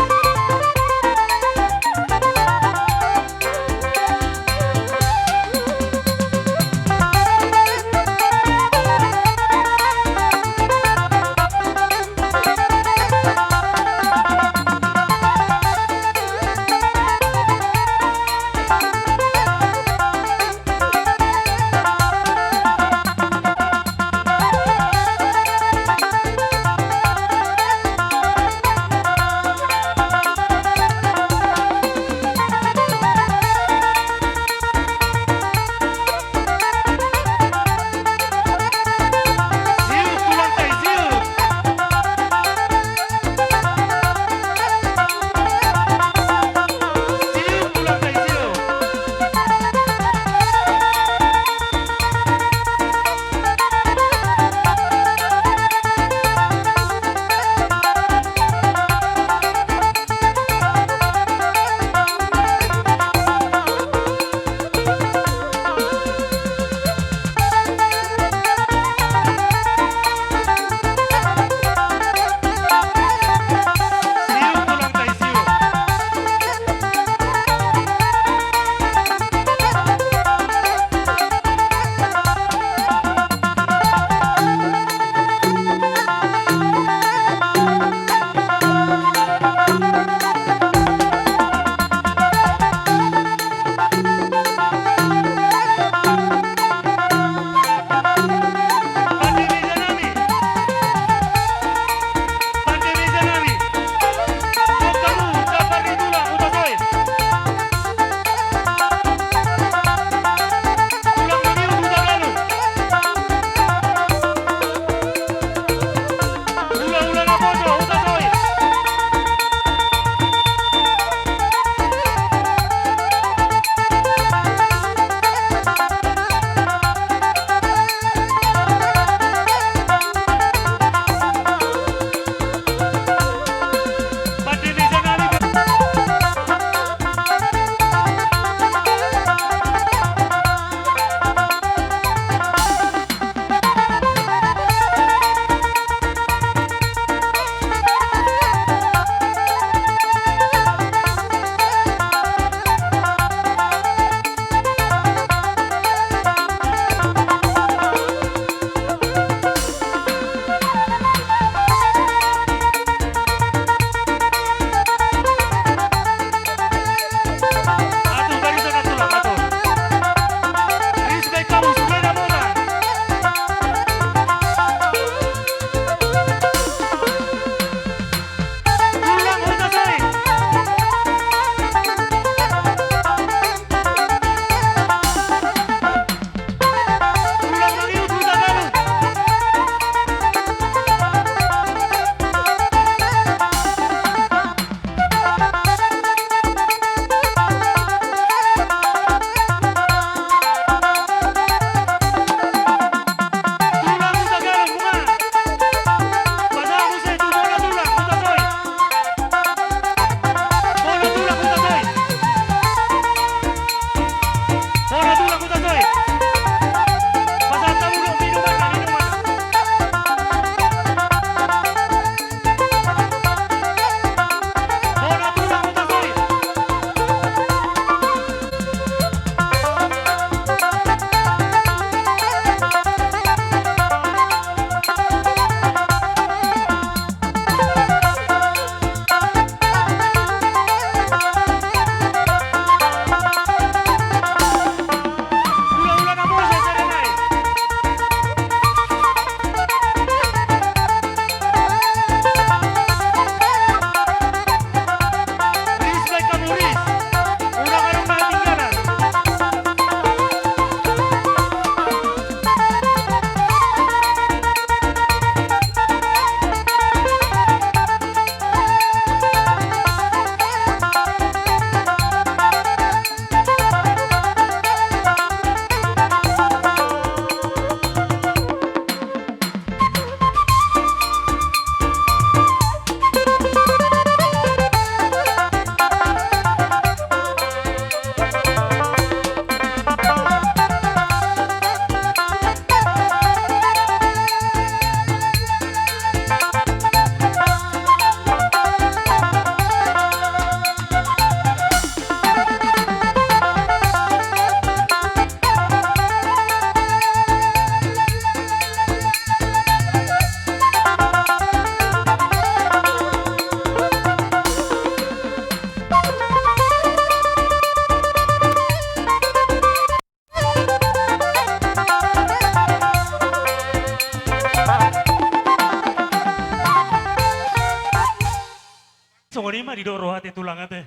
Didok roha te tulang ate.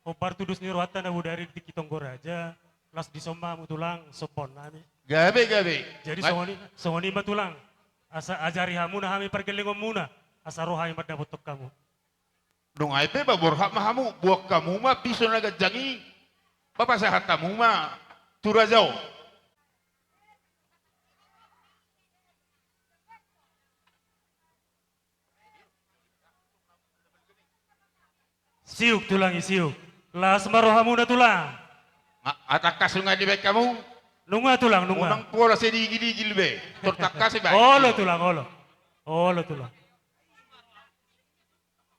Hombar tudos ni rohanta na bodari di tingki tonggo raja, laos dison ma hamu tulang sombahon nami. Gabe, gabe. Jadi songon i, songon i ma tulang. Asa ajari hamuna hami pargellengonmuna, asa ro hami mandapothon hamu. Nunga i pe ba borhat ma hamu, boan hamu ma piso na ganjang i. Ba pasahat hamu ma tu raja on. Siuk tulang i siuk. Las ma rohamuna tulang. Nga, nga tangkas nunga dibaen hamu? Nunga tulang, nunga. Unang pola sai diigil-igil be. Tor tangkas i baen. Olo tulang, olo. Olo tulang.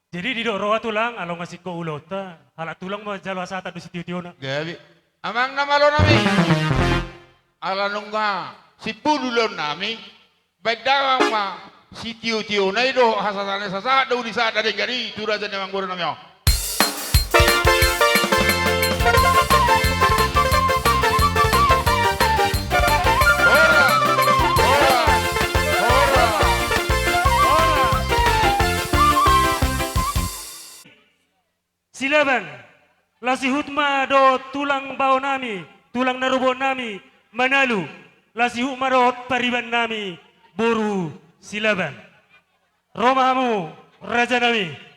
Jadi didok roha tulang, ala nunga singkop ulaonta, halak tulang ma jalo hasahatan do sitio-tiona. Gabe. Amang na malo nami. Ala nunga simpul ulaon nami. Baen damang ma sitio-tiona i dohot hasahatan na sasahat do uli sahat na denggan i tu raja ni amangboru nami on. Horas, horas, horas, horas. Silaban, las ihut ma dohot tulang bao nami, tulang na ruboan nami, Manalu, las ihut ma dohot pariban nami, boru Silaban. Ro ma hamu, raja nami.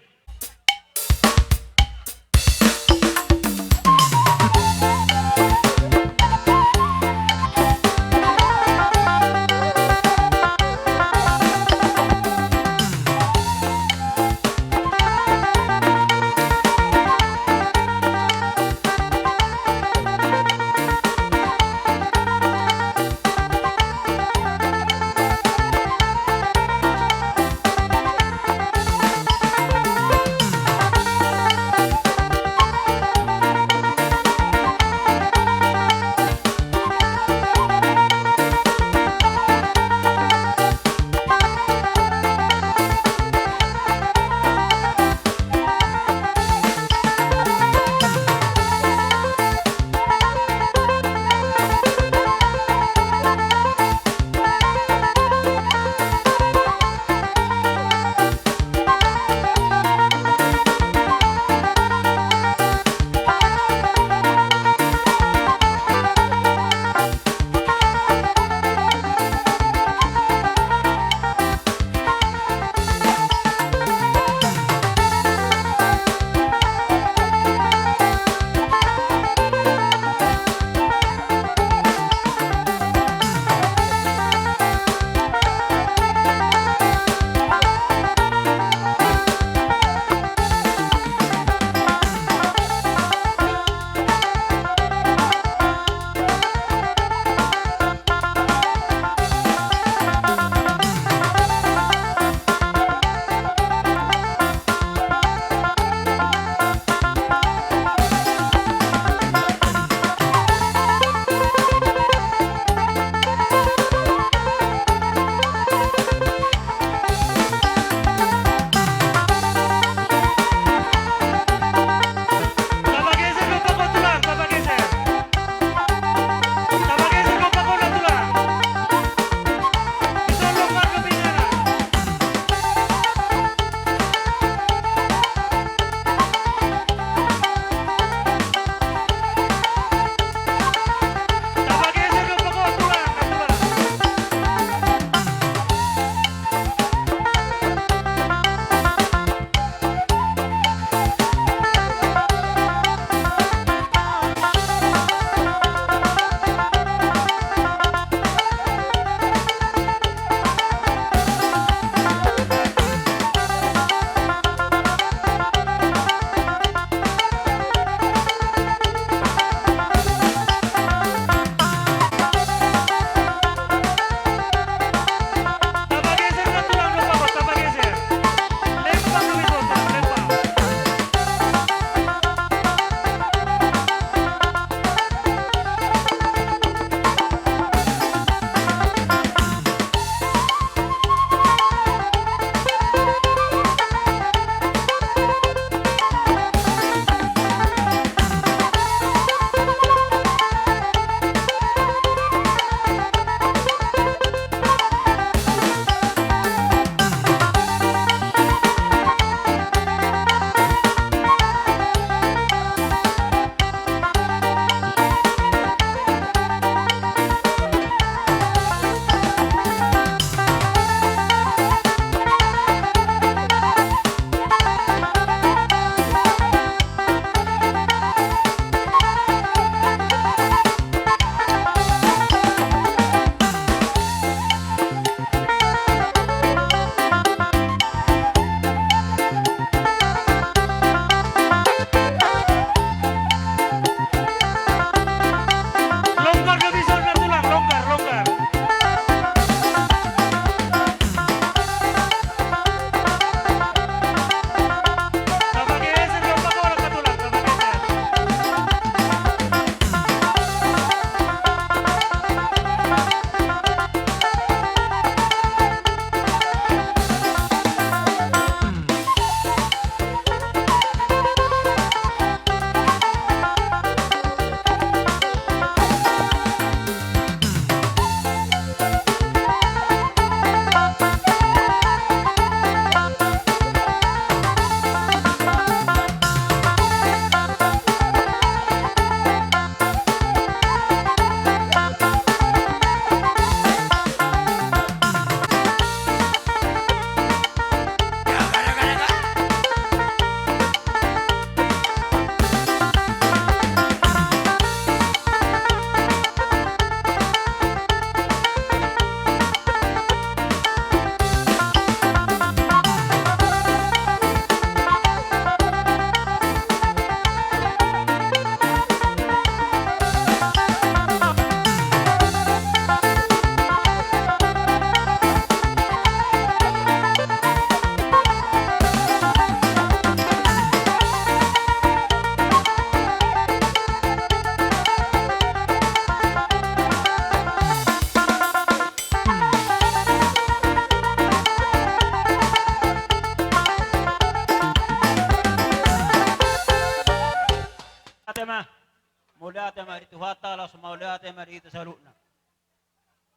Mauliate ma di Tuhanta, laos mauliate ma di hita saluhutna.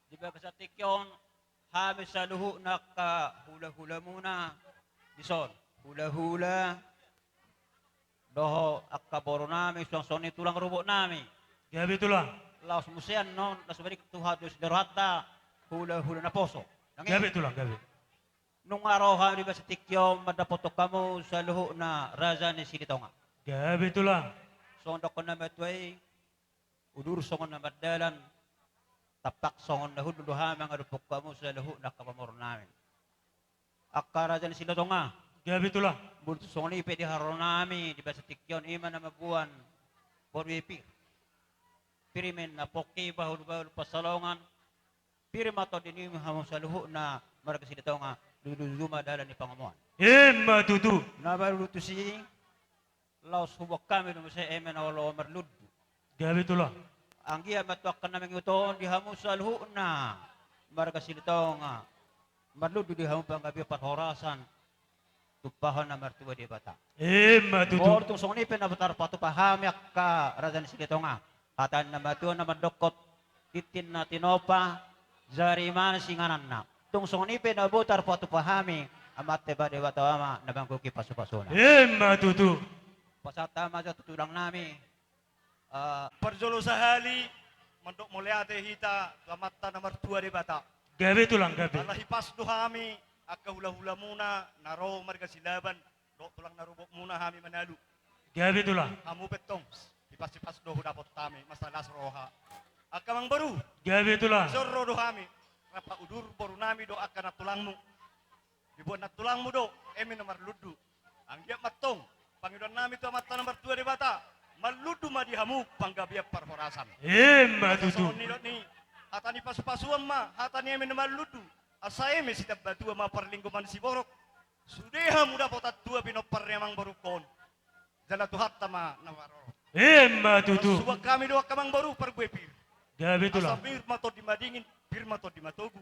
Di bagasan tingki on, hami saluhutna angka hulahulamuna dison, hulahula dohot angka borunami, suang songon i tulang rupuknami. Gabe tulang. Laos muse annon, laos balik Tuhan dos di rohanta, hulahula naposo. Gabe tulang, gabe. Nunga ro hami di bagasan tingki on mandapothon hamu saluhutna raja ni Silitonga. Gabe tulang. Songon dohonon ni natuatua i, udur songon na mardalan, tampak songon na hundul do hami mangadophon hamu saluhutna angka pamoruonnami. Angka raja ni Silitonga. Gabe tulang. Molo tung songon i pe di haroronami di bagasan tingki on, i ma na mamboan boru i pir. Pir ma na pongki bahulbahul pansalongan. Pir ma tondimi hamu saluhutna marga Silitonga, lujuluju ma dalan ni pangomoan. Emma tutu. Na marlutu si laos huboan hami do muse eme na olo marlundu. Gabe tulang. Anggiat ma tu angka na mangihut on di hamu saluhutna marga Silitonga, marlundu di hamu panggabean parhorasan, tumpahon na martua Debata. Emma tutu. Molo tung songon i pe na tarpatupa hami angka raja ni Silitonga, hata ni na matua na mandok, tintin na tinopa, jari mansai ingananna. Tung songon i pe na boi tarpatupa hami, Amanta Debata ma na manggohi pasupasuna. Emma tutu. Pasahat ma jo tu tulangnami. Eh, parjolo sahali mandok mauliate hita tu Amanta na martua Debata. Gabe tulang, gabe. Ala hipas do hami angka hulahulamuna na ro marga Silaban, dohot tulang na rupukmuna hami Manalu. Gabe tulang. Hamu pe tong, hipas-hipas do hudapot hami, mansai las roha. Angka amangboru. Gabe tulang. Jolo ro do hami, rap udur borunami dohot angka nantulangmu. Diboan nantulangmu do eme na marlundu. Anggiat ma tong, pangidoannami tu Amanta na martua Debata, marlundu ma di hamu panggabean parhorasan. Emma tutu. Songon nidok ni hata ni pasupasuan ma hata ni eme na marlundu. Asa eme sitambatua ma parlinggoman siborok. Sude hamu dapotan tua pinompar ni amangborungkon. Jala Tuhanta ma na marorot. Emma tutu. Suang hami do angka amangboru parbue pir. Gabe tulang. Asa pir ma tondi madingin, pir ma tondi matogu.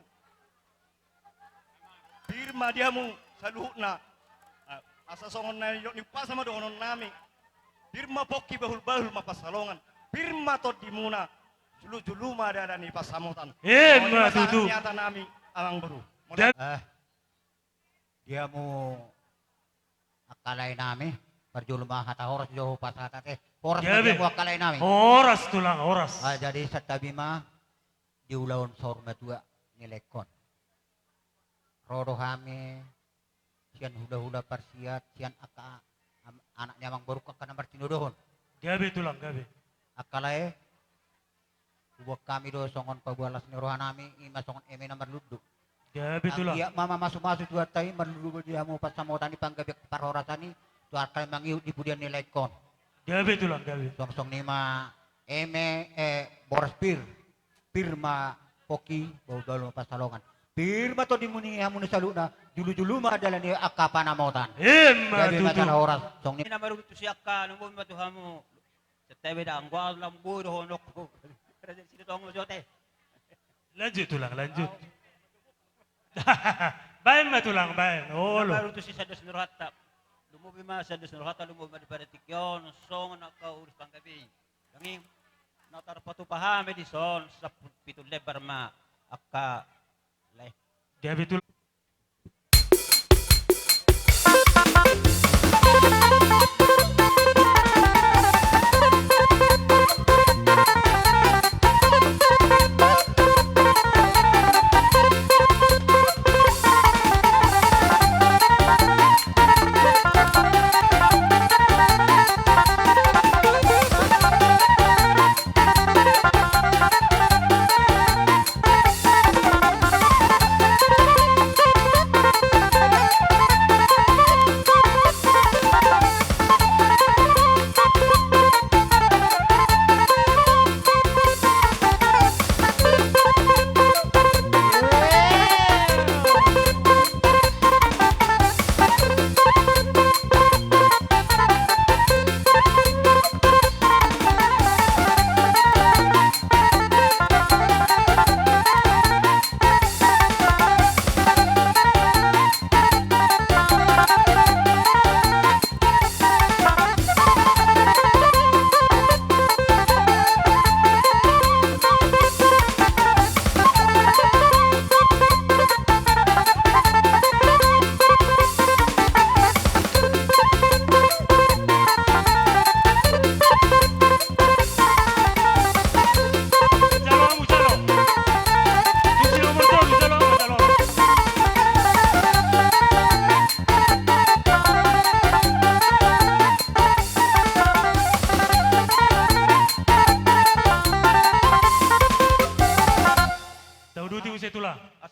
Pir ma di hamu saluhutna. Ah, asa songon na nidok ni umpasa ma dohononnami. Pir ma pongki bahulbahul ma pansalongan. Pir ma tondimuna. Julu-julu ma dalan ni pansamotan. Emma tutu. Songon i ma sahat ni hatanami amangboru. Dan- Eh, di hamu angka laenami, parjolo ma hata horas jo hupasahat ate. Horas ma di hamu angka laenami. Horas tulang, horas. Ah, jadi santabi ma di ulaon saur matua ni laengkon. Ro do hami sian hulahula parsiat, sian angka am-, anak ni amangborungku angka na martinodohon. Gabe tulang, gabe. Angka lae, huboan hami do songon paboa las ni rohanami, i ma songon eme na marlundu. Gabe tulang. Anggiat ma mamasumasu Tuhanta i, marlundu di hamu pansamotan i, panggabean parhorasan i, tu angka na mangihut di pudian ni laengkon. Gabe tulang, gabe. Songon i ma eme, eh, boras pir. Pir ma pongki, bahulbahul ma pansalongan. Pir ma tondimuna i hamu na saluhutna, julu-julu ma dalan ni angka panamotan. Emma tutu. Gabe ma tulang, horas, songon i. Na marungut tu si angka, na umum ma tu hamu. Santabi da, anggo au lam boi dohononku. Raja ni Silitonga ma jo ate. Lanjut tulang, lanjut. Baen ma tulang, baen. Olo. Na marungut tu si sada dos ni rohanta. Lumobi ma sada dos ni rohanta, lumobi ma di pada tingki on, songon angka ulos panggabean. Dung i na tarpatupa hami dison, sampulu pitu lembar ma angka lae. Gabe tulang.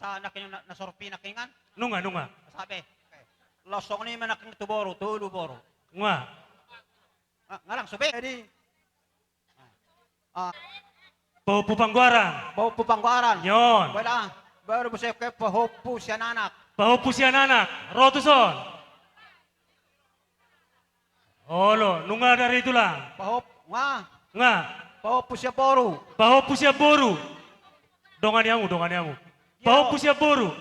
Sa nangkin na, na sorpi nangkin kan? Nunga, nunga. Sabe. Laos songon i ma nangkin tu boru, tolu boru. Nunga. Ah, nga langsung be, jadi. Ah. Pahompu Panggoaran. Pahompu Panggoaran. Nyon. Bola. Baru bisa ke pahompu sian anak. Pahompu sian anak. Ro tuson. Olo, nunga dari tulang. Pahop, nga. Nga. Pahompu sian boru. Pahompu sian boru. Dongani hamu, dongani hamu. Pahompu sian boru.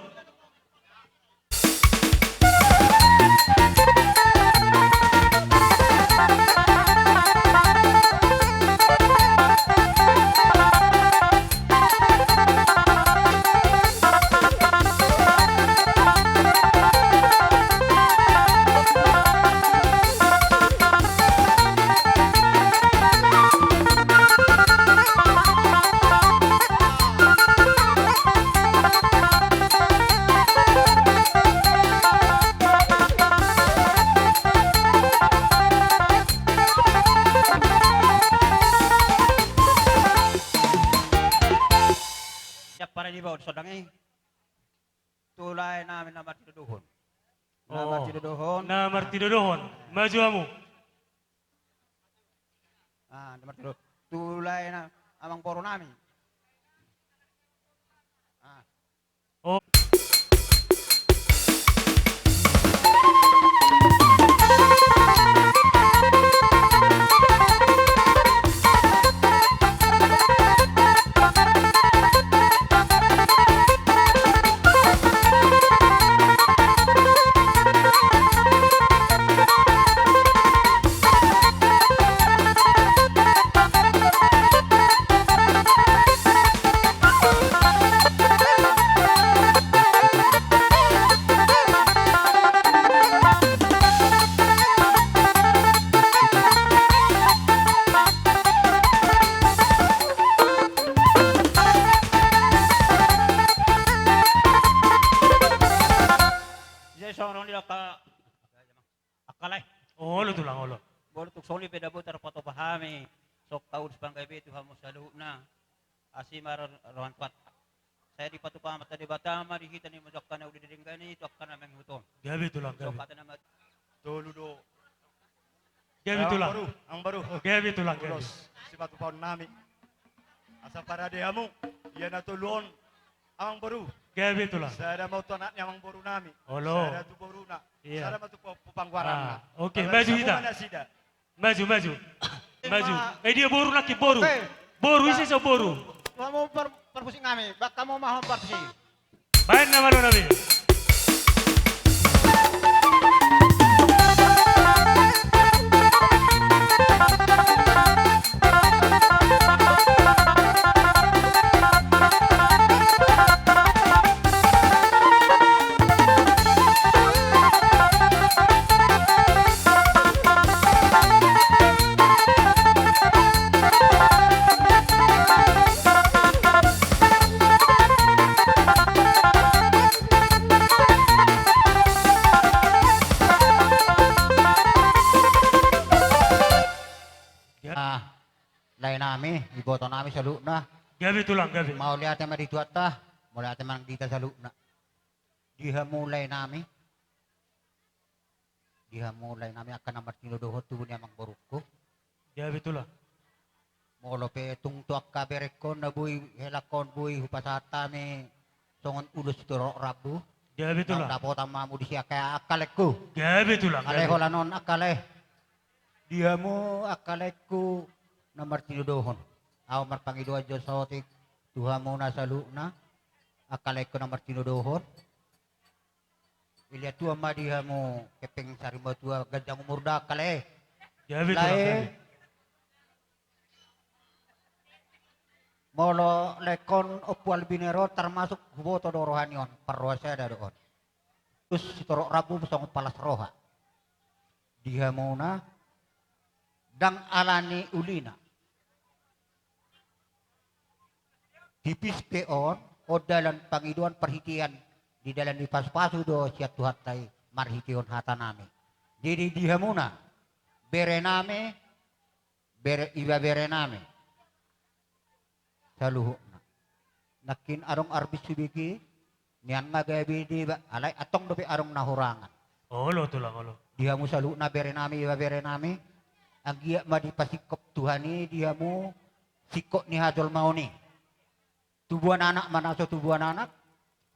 Siap pada di bawah, sodang i. Tu lae nami na martinodohon. Na martinodohon. Na martinodohon. Maju hamu. Ah, na martinodohon. Tu lae na amangboru nami. Ah. Oh. Jadi songon on di angka Angka lae. Olo tulang, olo. Molo tung songon i pe dabo tarpatupa hami, songon ulos panggabean tu hamu saluhutna. Asi ma roha ni Tuhanta. Sai dipatupa Amanta Debata ma di hita na mangulahon angka na uli di denggan i tu angka na mangihut on. Gabe tulang, gabe. Tolu do. Gabe tulang. Amangboru, amangboru. Gabe tulang, gabe. Ulos sipatupaon nami. Asa parade hamu, ia na tolu on, amangboru. Gabe tulang. Sada ma tu anak ni amangboru nami. Olo. Sada tu boruna. Iya. Sada ma tu panggoaranna. Ah, oke, maju hita. Maju, maju. Maju. Eh, dia boru nangkin, boru. Boru, ise so boru? Hamu par-, parmusik nami, bahen hamu ma hamu parmusik. Bahen nama lo nami. Ah, lae nami, iboto nami saluhutna. Gabe tulang, gabe. Mauliate ma di Tuhanta, mauliate ma di hita saluhutna. Di hamu lae nami. Di hamu lae nami angka na martinodohon tubu ni amangborungku. Gabe tulang. Molo pe tung tu angka berengkon na boi helangkon boi hupasahat hami songon ulos sitorop rambu. Gabe tulang. Naung dapotan ma hamu disi angka, angka laengku. Gabe tulang, gabe. Alai holan on angka lae. Di hamu angka laengku na martinodohon. Ahu marpangidoan jo saotik tu hamuna saluhutna angka laengku na martinodohon. Dilehon Tuhan ma di hamu hepeng sarimatua, ganjang umur da angka lae. Gabe tulang, gabe. Molo laengkon Ompu Albinero termasuk huboto do roha ni on, parroha sada do on. Ulos sitorop rambu songon palas roha. Di hamuna ndang alani ulina. Tipis pe on, on dalan pangidoan parhitean di dalan ni pasupasu do sian Tuhanta i marhitehon hata nami. Jadi di hamuna, bere nami, bere, ibebere nami. Saluhutna. Nangkin adong Arbin Subigi, Nian ma gabe deba, alai antong dope adong na hurangan. Olo, tulang, olo. Di hamu saluhutna berenami, iba berenami. Anggiat ma dipasingkop Tuhan i di hamu singkop ni hajolmaon i. Tubuan anak ma na so tubuan anak,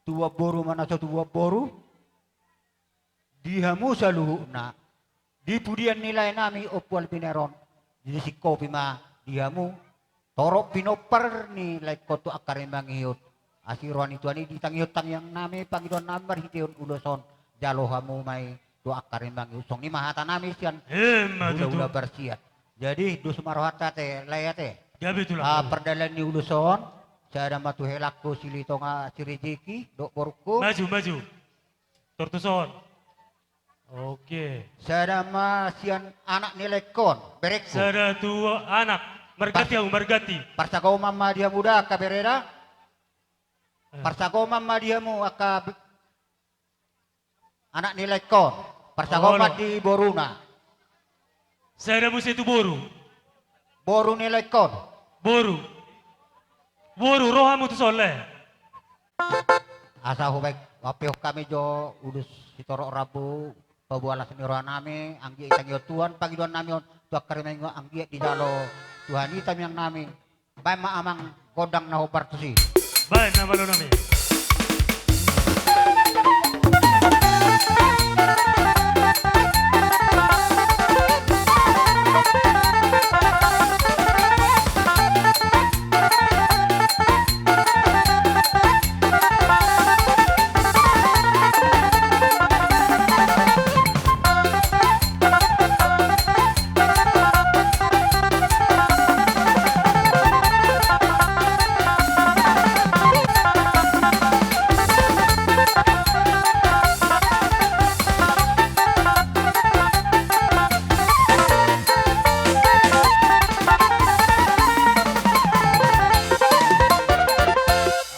tubuan boru ma na so tubuan boru. Di hamu saluhutna, di pudian ni laenami Ompu Albinera on, disingkopi ma di hamu torop pinompar ni laengkon tu angka ari mangihut. Asi roha ni Tuhan i ditangihon tangiangnami, pangidoannami marhitehon ulos on, jalo hamu ma i tu angka ari mangihut. Songon i ma hatanami sian Emma tutu. Hulahula Barsiat. Jadi dos ma rohanta ate, lae ate. Gabe, tulang. Ah, pardalan ni ulos on, sada ma tu helangku Silitonga Sirijeki dohot borungku. Maju, maju. Tor tuson. Oke. Sada ma sian anak ni laengkon, berengku. Sada tu anak, marganti hamu, marganti. Parsagoman ma di hamu da, angka bere da. Eh. Parsagoman ma di hamu, angka bi-, anak ni laengkon. Parsagoman di boruna. Sada muse tu boru. Boru ni laengkon. Boru. Boru, ro hamu tuson, lae. Asa hubaen, huampe hami jo ulos sitorop rambu, paboa las ni rohanami, anggiat ditangihon Tuhan pangidoannami on, tu angka ari mangihut anggiat dijalo Tuhan i tangiangnami. Baen ma amang gondang na hombar tusi. Baen na malo nami.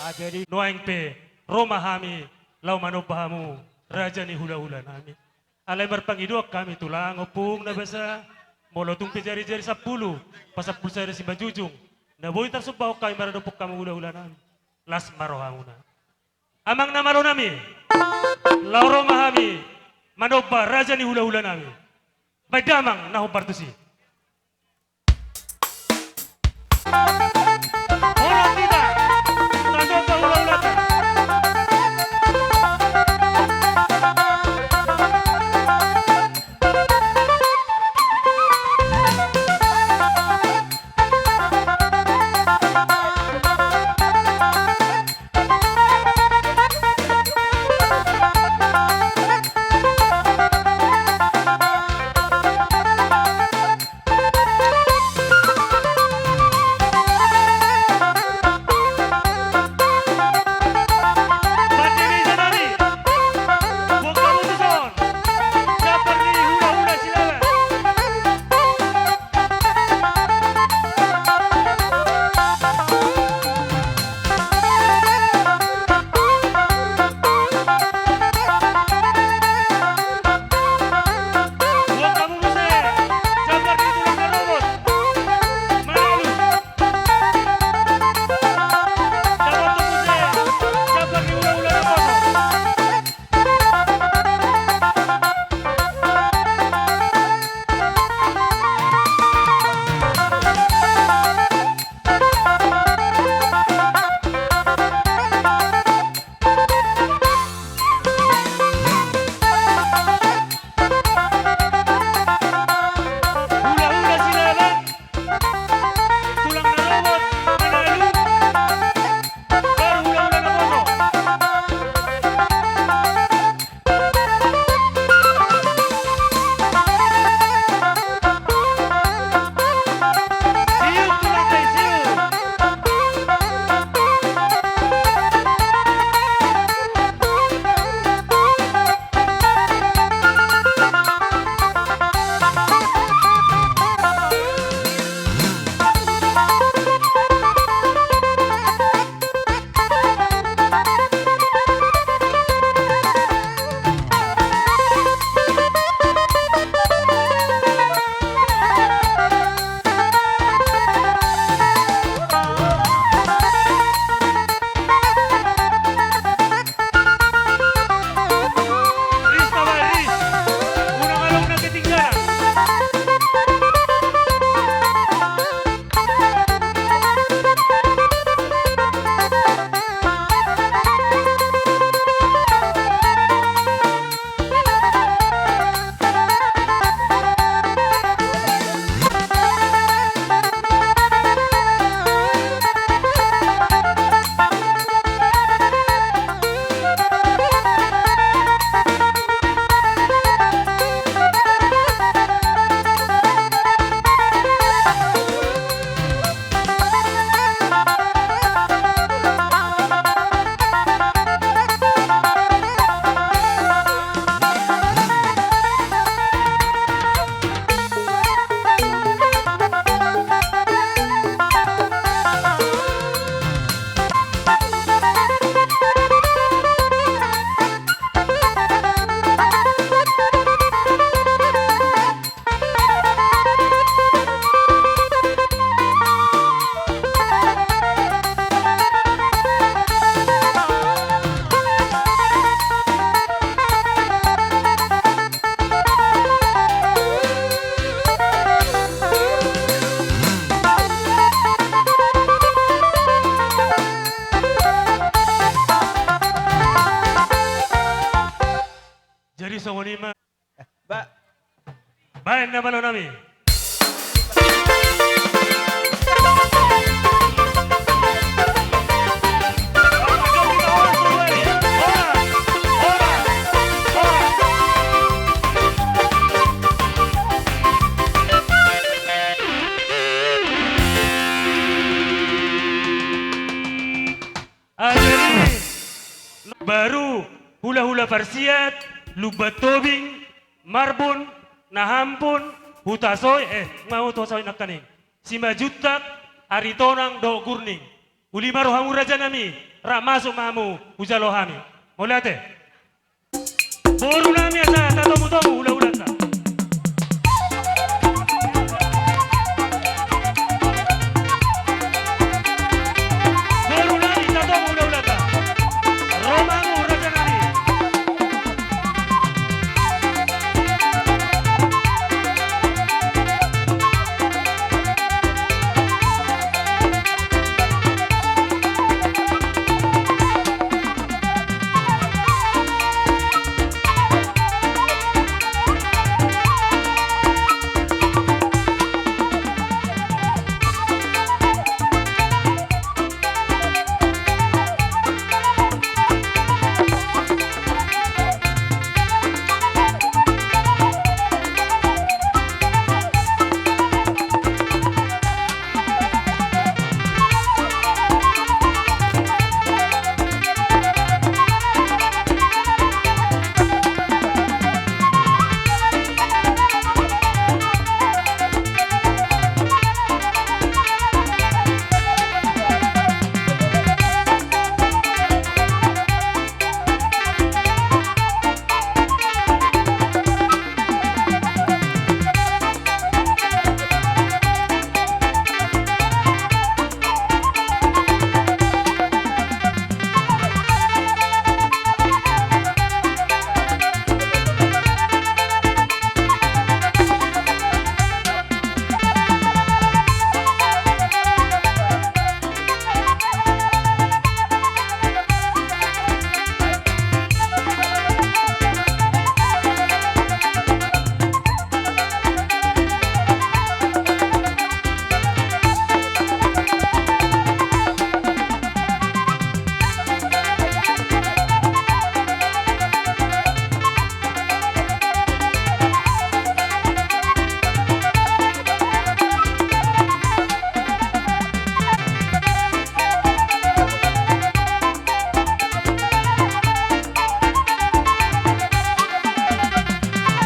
Ah, jadi nuaeng pe ro ma hami laho manomba hamu raja ni hulahulanami. Alai marpangidoan hami tulang, ompung na basa, molo tung pe jarijari sampulu pasampulu sada simanjujung na boi tarsombahon hami maradophon hamu hulahulanami, las ma rohamuna. Amang na malo nami, laho ro ma hami manomba raja ni hulahulanami. Baen damang na hombar tusi. Holan hita manomba hulahulanta. Baen na malo nami. Akhirnya baru hulahula Parsiat, Lumban Tobing, Marbun, Nahampun, Hutasoit, eh, nga Hutasoit nangkaning. Simanjuntak, Aritonang dohot Gurning. Uli ma rohamu raja nami, rap masuk ma hamu hujalo hami. Mauliate. Boru nami asa tatomu-tomu hulahulanta. Boru nami tatomu hulahulanta. Ro ma hamu raja nami.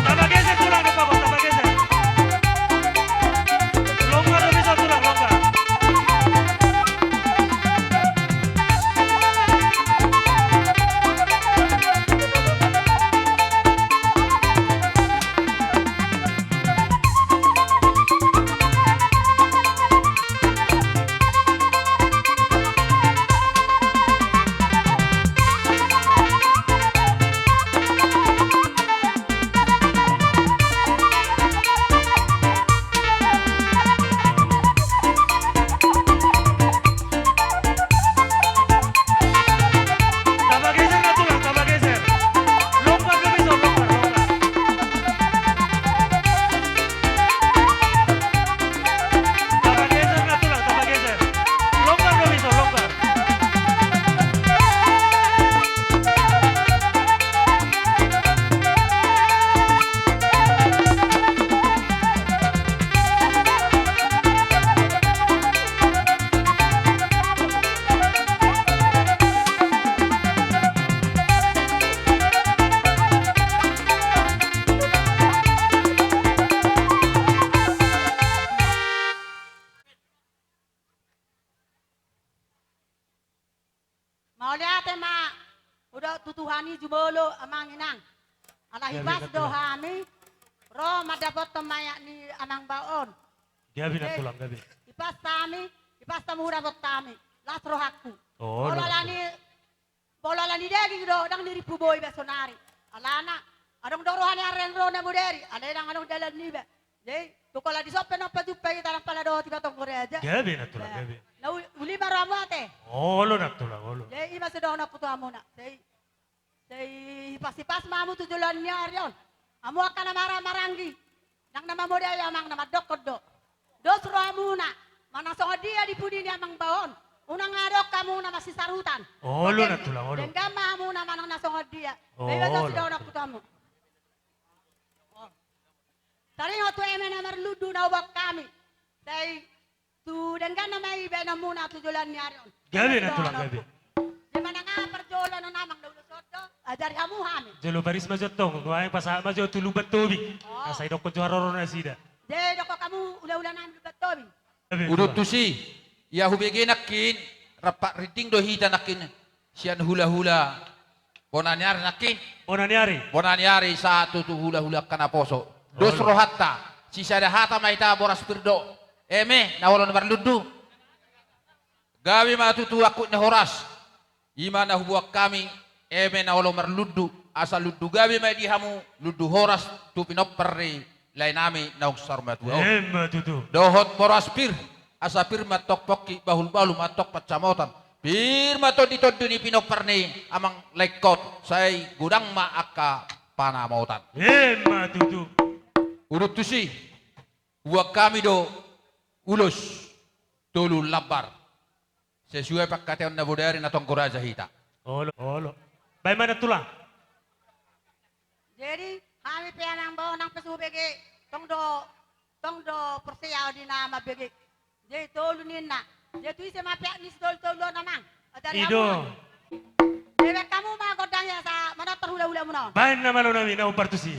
Tapageser tulang, tapageser. Longgar do bisa tulang, longgar. Tapageser na tulang, tapageser. Longgar do bisa, longgar, longgar. Tapageser na tulang, tapageser. Longgar do bisa, longgar. Mauliate ma hudok tu Tuhan i jumolo amang inang. Ala hipas do hami ro mandapothon mayat ni amang bao on. Gabe na tulang, gabe. Hipas hami, hipas hamu dapot hami. Las rohangku. Molo ala ni, molo ala ni daging do, ndang nirimpu boi ba sonari. Alana adong do roha ni ari na ro na moderi, alai ndang adong dalan niba. Jadi tung holan dison pe na pajumpang hita, ndang pala dohot iba tong raja. Gabe na tulang, gabe. Na uli ma rohamu ate. Olo na tulang, olo. Jadi ima sidohononku tu hamuna. Jadi, jadi hipas-hipas ma hamu tu joloan ni ari on. Hamu angka na mara maranggi. Nang na mamodai amang na mandokkon do. Dos rohamuna, manang songon dia di pudi ni amang bao on. Unang adong hamuna masisarutan. Olo, oke, na tulang, olo. Denggan ma hamuna manang na songon dia. Olo. Bebas na tulang, sidongan tu hamu. Taringot tu eme na marlundu na huboan hami. Sai tu denggan nama i baenonmuna tu joloan ni ari on. Gabe na tulang, gabe. Di manang aha parjolo na amang na ulos on do, ajari hamu hami. Jolo baris ma jo tong, nuaeng pasahat ma jo tu lumban tobi. Oh. Asa idokkon jo haroro nasida. Jadi dokkon hamu hulahula nami lumban tobi. Gabe, tulang. Udut tusi, ia hubege nangkin, rap rinding do hita nangkin, sian hulahula bona ni ari nangkin. Bona ni ari. Bona ni ari sahat tu hulahula angka naposo. Dos rohanta, sisada hata ma hita boras pir do. Eme, na olo na marlundu. Gabe ma tutu angkup ni horas. I ma na huboan hami, eme na olo marlundu. Asa lundu gabe ma i di hamu, lundu horas, tu pinompar ni lae nami naung saur matua on. Emma tutu. Dohot boras pir, asa pir ma antong pongki, bahul-bahul ma antong pansamotan. Pir ma tondi-tondi ni pinompar ni amang laengkon, sai godang ma angka panamotan. Emma tutu. Udut tusi, huboan hami do ulos tolu lambar. Sesuai pangkataion na bodari na tonggo raja hita. Olo, olo. Baen ma na tulang. Jadi, hami pe amang bao nang pe so hubege, tong do, tong do porsea di na mambege. Jadi tolu ninna. Jadi tu ise ma peak ni si tolu-tolu on amang. Ajari hamu. I do. Jadi baen hamu ma gondang i asa manortor hulahula muna on. Baen na malo nami na umbar tusi.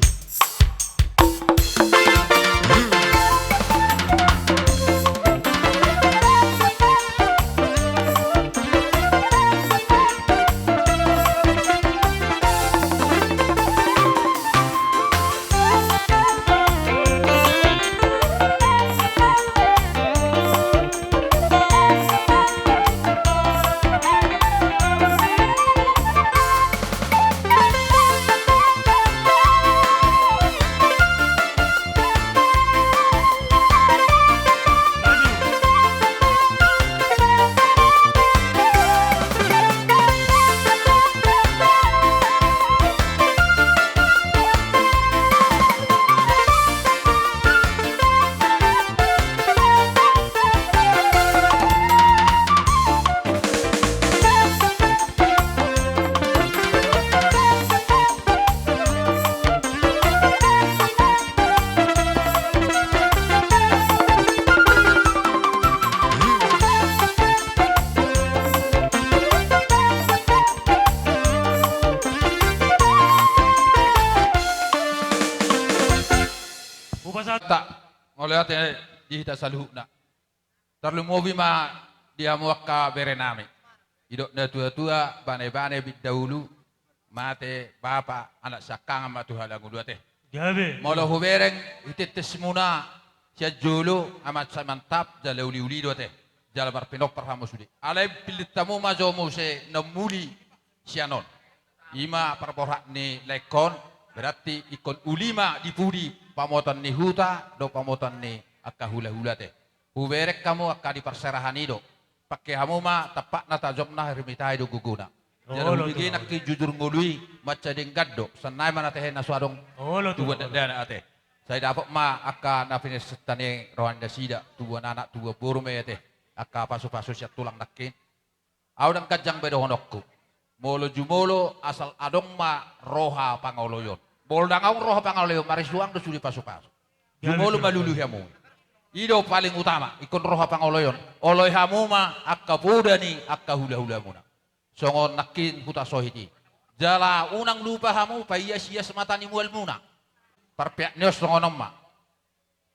Hupasahat. Mauliate di hita saluhutna. Tarlumobi ma di hamu angka bere nami. Didok na tua-tua, bane-bane binda ulu, mate bapa, anak siangkangan ma tu halangulu ate. Gabe. Molo hubereng, hitentesmuna sian jolo, amat sai mantap, jala uli-uli do ate. Jala marpinompar hamu sude. Alai pillit hamu ma jo muse na muli sian on. I ma parborhat ni laengkon, berarti ingkon uli ma di pudi, pamotan ni huta, do pamotan ni angka hulahula ate. Hubereng hamu angka di parserahan i do. Pangke hamu ma tampakna tajomna, hermita i do gogona. Jala olo, hubege nangkin jujur ngolu i, mansai denggan do. Sannari ma na tehe na so adong tubuan dakdanak ate. Sai dapot ma angka na pinasesta ni roha ni nasida, tubuan anak, tubuan boru ma i ate. Angka pasu-pasu sian tulang nangkin. Au ndang ganjang be dohononku. Molo jumolo asal adong ma roha pangoloion. Molo ndang adong roha pangoloion, marisuang do sude pasu-pasu. Jumolo malului hamu. I do paling utama, ingkon roha pangoloion. Oloi hamu ma angka poda ni angka hulahulamuna. Songon nangkin hutasohot i. Jala unang lupa hamu paias-ias mata ni mualmuna. Parpeak ni on songon on ma.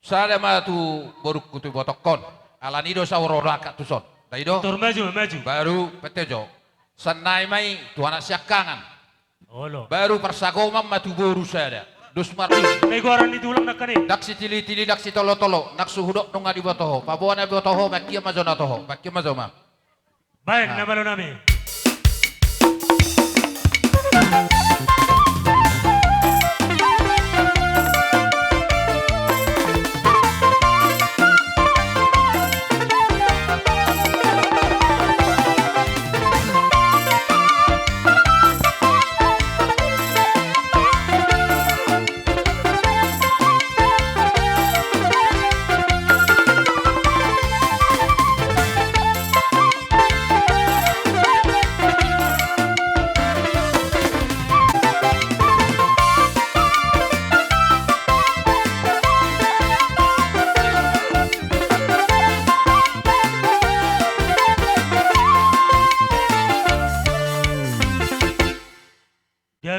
Sada ma tu borungku tu ibotongkon. Alani do saur-ura angka tuson. Ndai do? Tor maju, maju. Baru petejo. Sannari ma i tu anak siangkangan. Olo. Baru parsagoman ma tu boru sada. Dos mar. Nai goaran ni tulang nangkin i. Ndang sitili-tili, ndang sitolo-tolo. Ndang so hudok nunga diboto ho. Paboa na diboto ho, bangkia ma jo na toho. Bangkia ma jo ma. Baen na malo nami.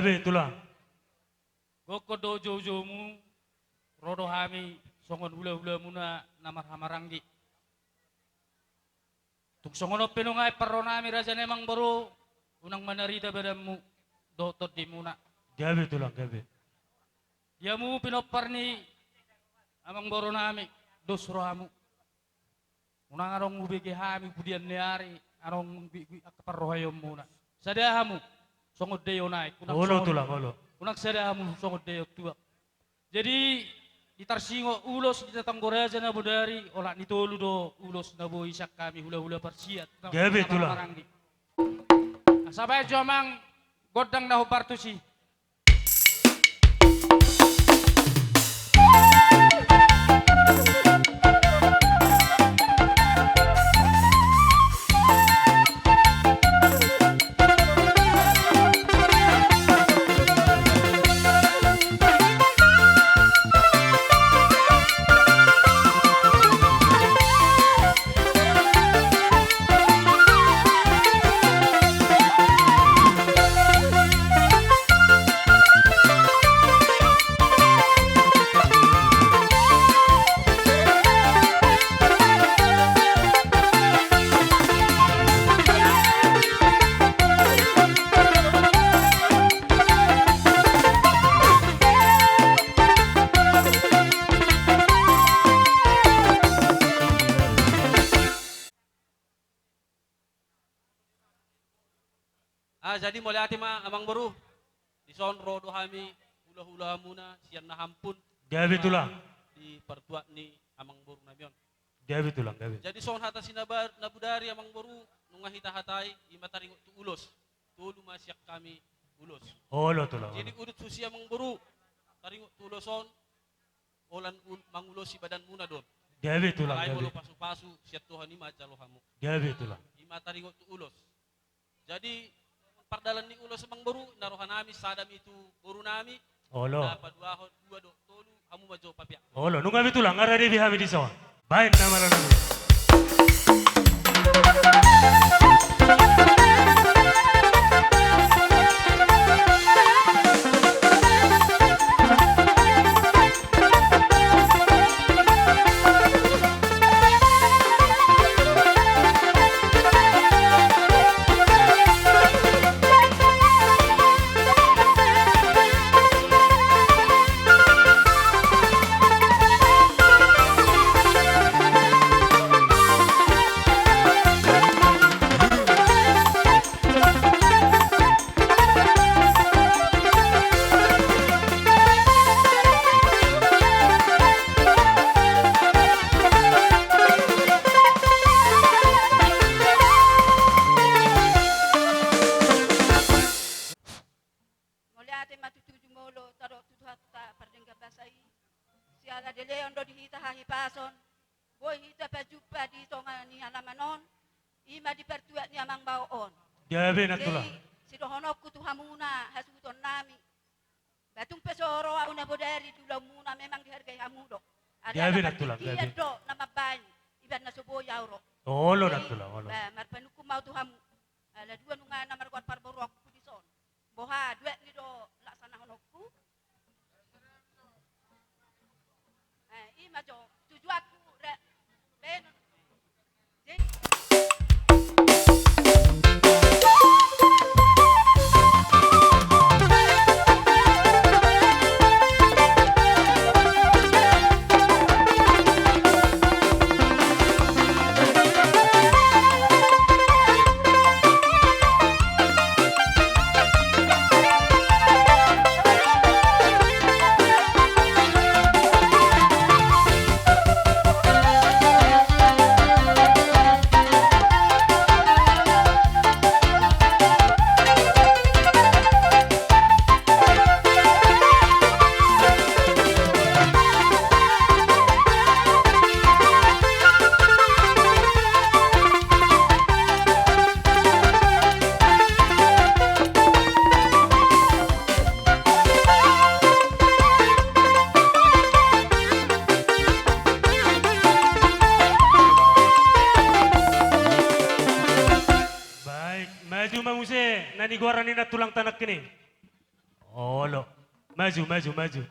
Eh, Tulang. Gokhon do joujoumu, ro do hami songon hulahulamuna na marhahamaranggi. Tung songon on pe nunga i parronami raja ni amangboru, unang manarita badanmu dohot tondimuna. Gabe, Tulang, gabe. Di hamu pinompar ni amangborunami, dos rohamu. Unang adong hubege hami pudian ni ari, adong bi-, bi-, angka parrohaionmuna. Sada hamu songon daion aek, unang Olo, songon, Tulang, olo. Unang sada hamu songon daion tuak. Jadi, di tarsingot ulos di tatanggo raja na bodari, olat ni tolu do ulos na boi sian hami hulahula parsiat. Gabe, Tulang. Maranggi. Asa baen jo amang gondang na hombar tusi. Ah, jadi mauliate ma amangboru. Dison ro do hami hulahulahamuna sian na hampun. Gabe, Tulang. Di partuat ni amangborunami on. Gabe, Tulang, gabe. Jadi songon hata si na ba-, na bodari amangboru, nunga hita hatai, i ma taringot tu ulos. Tolu ma sian hami ulos. Olo, Tulang, olo. Jadi udut tusi amangboru, taringot tu ulos on, holan ul-, mangulosi badanmuna do on. Gabe, Tulang, gabe. Alai molo pasupasu sian Tuhan i ma jalo hamu. Gabe, Tulang. I ma taringot tu ulos. Jadi, pardalan ni ulos amangboru, na rohanami sada ma i tu borunami. Olo. Na paduahon dua dohot tolu, hamu ma jo papeak. Olo, nunga be, Tulang, nga rade be hami dison. Baen nama lalu. Mauliate ma tutu jumolo tadok tu Tuhanta pardenggan basa i. Siala dilean do di hita hahipason. Boi hita pajumpa di tonga ni alaman on, i ma di partuat ni amang bao on. Gabe, Nantulang. Jadi, sidohononku tu hamuna hasuhutonnami. Ba tung pe so ro ahu na bodari di ulaonmuna, memang dihargai hamu do. Gabe, Nantulang, gabe. Alana partingkian do na mambaen, ibaen na so boi ahu ro. Olo, Nantulang, olo. Ba, marpanungkun ma ahu tu hamu. Ala dua nunga na margoar parboruonku dison. Boha, duet ni do laksanahononku. Eh, i ma jo, tujuanku, re, benon. Jadi, Baik, maju ma muse na nigoaran ni Nantulang tanangkin i. Olo. Maju, maju, maju.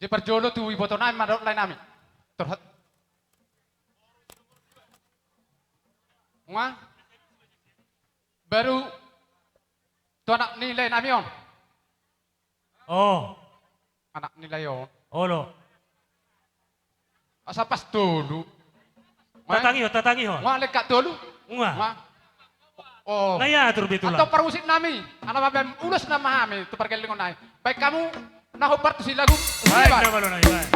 Di parjolo tu iboto nami ma dohot lae nami. Torhat. Nga. Baru tu anak ni lae nami on. Oh. Anak ni lae on. Olo. Asa pas tolu. Tatangihon, tatangihon. Nga, lengkap tolu. Nga. Nga. Oh. Nga ia atur betul. Antong parmusik nami. Ala mabiar ulos nama hami tu pargellengon nai. Baik hamu na hombar tu si lagu. Baik, na malo nai, baik.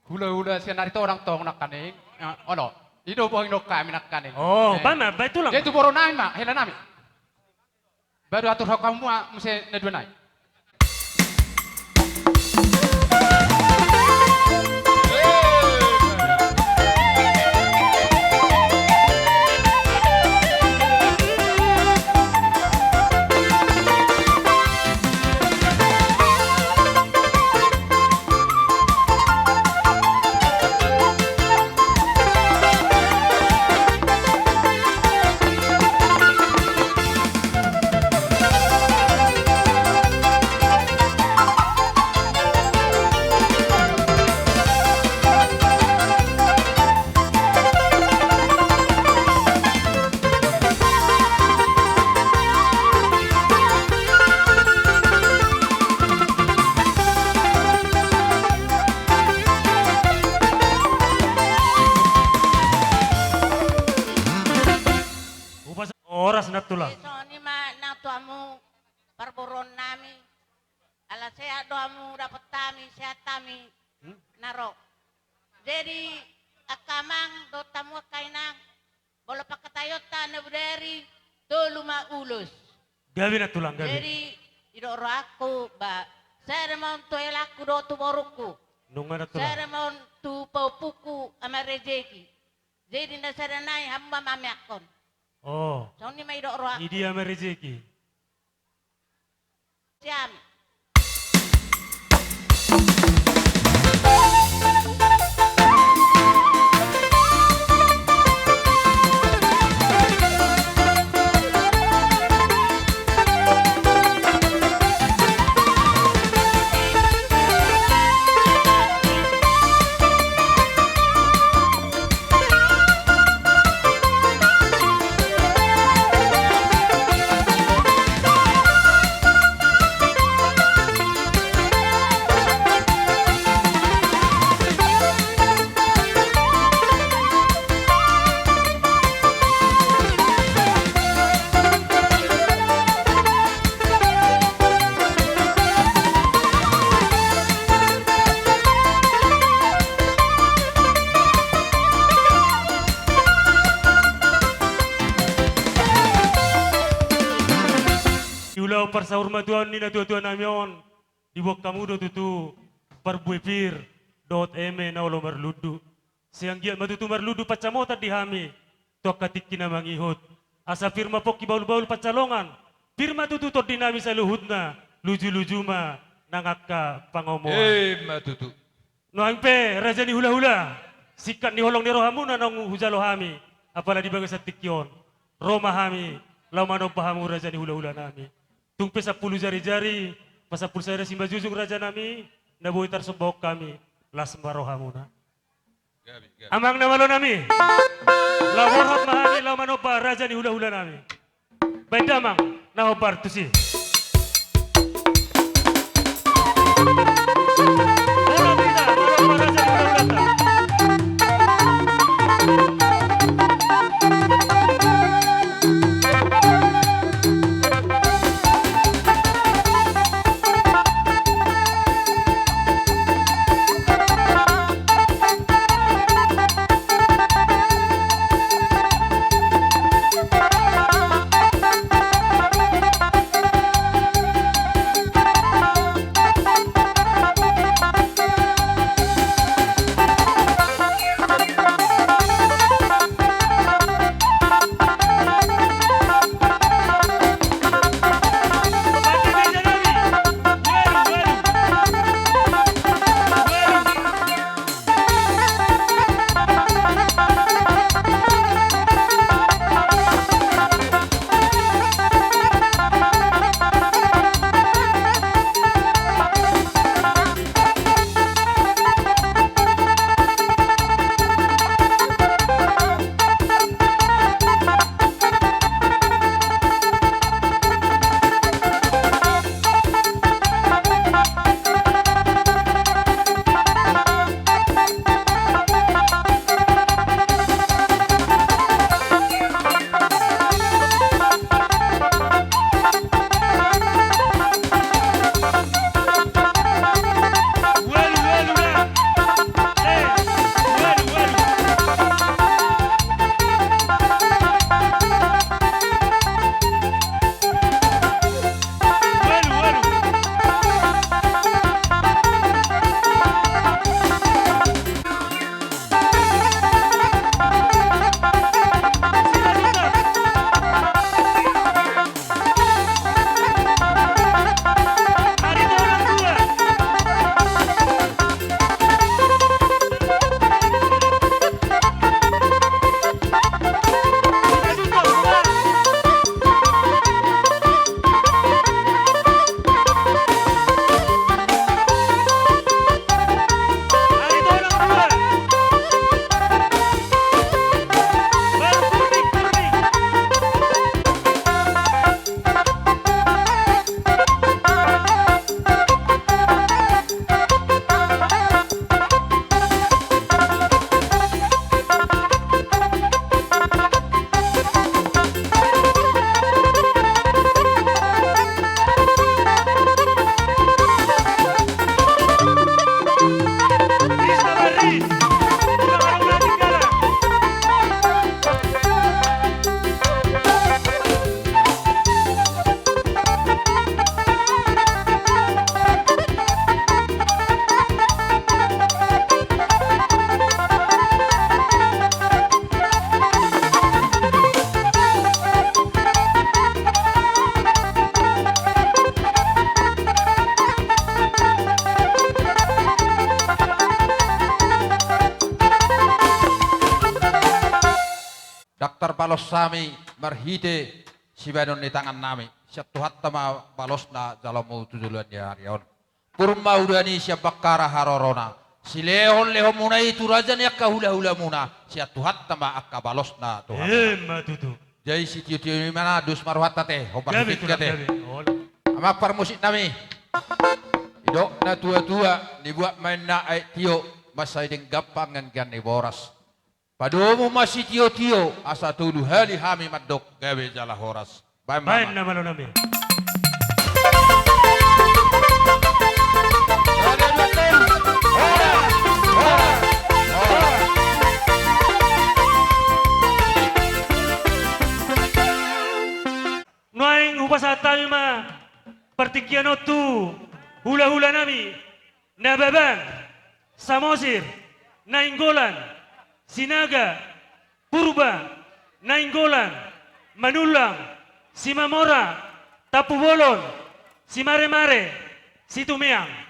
Hulahula sian ari tondang tong nangkaning. Olo. I do bohang ni hami nangkaning. Oh, baen ma, baen tulang. Jadi tu boru nami ma, hela nami. Baru atur hamu muse na dua nai. Horas na tulang. Songon i ma nang tu hamu parboruon nami. Ala sehat do hamu dapot hami, sehat hami na ro. Jadi angka amang dohot hamu angka inang, molo pangkataionta na bodari tolu ma ulos. Gabe na tulang, gabe. Jadi didok rohangku ba, sada ma on tu helangku dohot tu borungku. Nunga na tulang. Sada ma on tu pahompungku Ama Rejeki. Jadi na sada nai hamu ma mameakkon. Oh. Songon i ma didok rohangku. Idia Ama Rejeki? Sian. Diulahon parsaurmatuaon ni natuatua nami on, diboan hamu do tutu parbue pir dohot eme na olo marlundu. Sai anggiat ma tutu marlundu pansamotan di hami tu angka tingki na mangihut. Asa pir ma pongki bahulbahul pansalongan, pir ma tutu tondinami saluhutna, lujuluju ma nang angka pangomoan. Emma tutu. Nuaeng pe raja ni hulahula, singkat ni holong ni rohamuna naung hujalo hami, apala di bagasan tingki on ro ma hami laho manomba hamu raja ni hulahulanami. Tung pe sampulu jarijari pasampulu sada simanjujung rajanami, na boi tarsombahon hami, las ma rohamuna. Gabe, gabe. Amang na malonami, laho borhat ma hami laho manomba raja ni hulahulanami. Baen damang na hombar tusi. Ndang tarbalos hami marhite sibahenon ni tangannami. Sian Tuhanta ma balosna jaloonmu tu joloan ni ari on. Pur ma hudani sian bangkara harorona, silehonlehonmuna i tu raja ni angka hulahulamuna, sian Tuhanta ma angka balosna tu hamuna. Emma tutu. Jadi sitiotio i ma na dos ma rohanta te, hombar. Gabe, hudingki Tulang, ate. Gabe. Olo. Amang parmusiknami. Didok natuatua, dibuat ma inna aek tio, mansai denggan panganggian ni boras. Padomu ma sitiotio, asa tolu hali hami mandok gabe jala horas. Baen ma, Amang. Baen na malonami. Nuaeng hupasahat hami ma partingkian on tu hulahulanami. Nababan, Samosir, Nainggolan, Sinaga, Purba, Nainggolan, Manullang, Simamora, Tampubolon, Simaremare, Situmeang.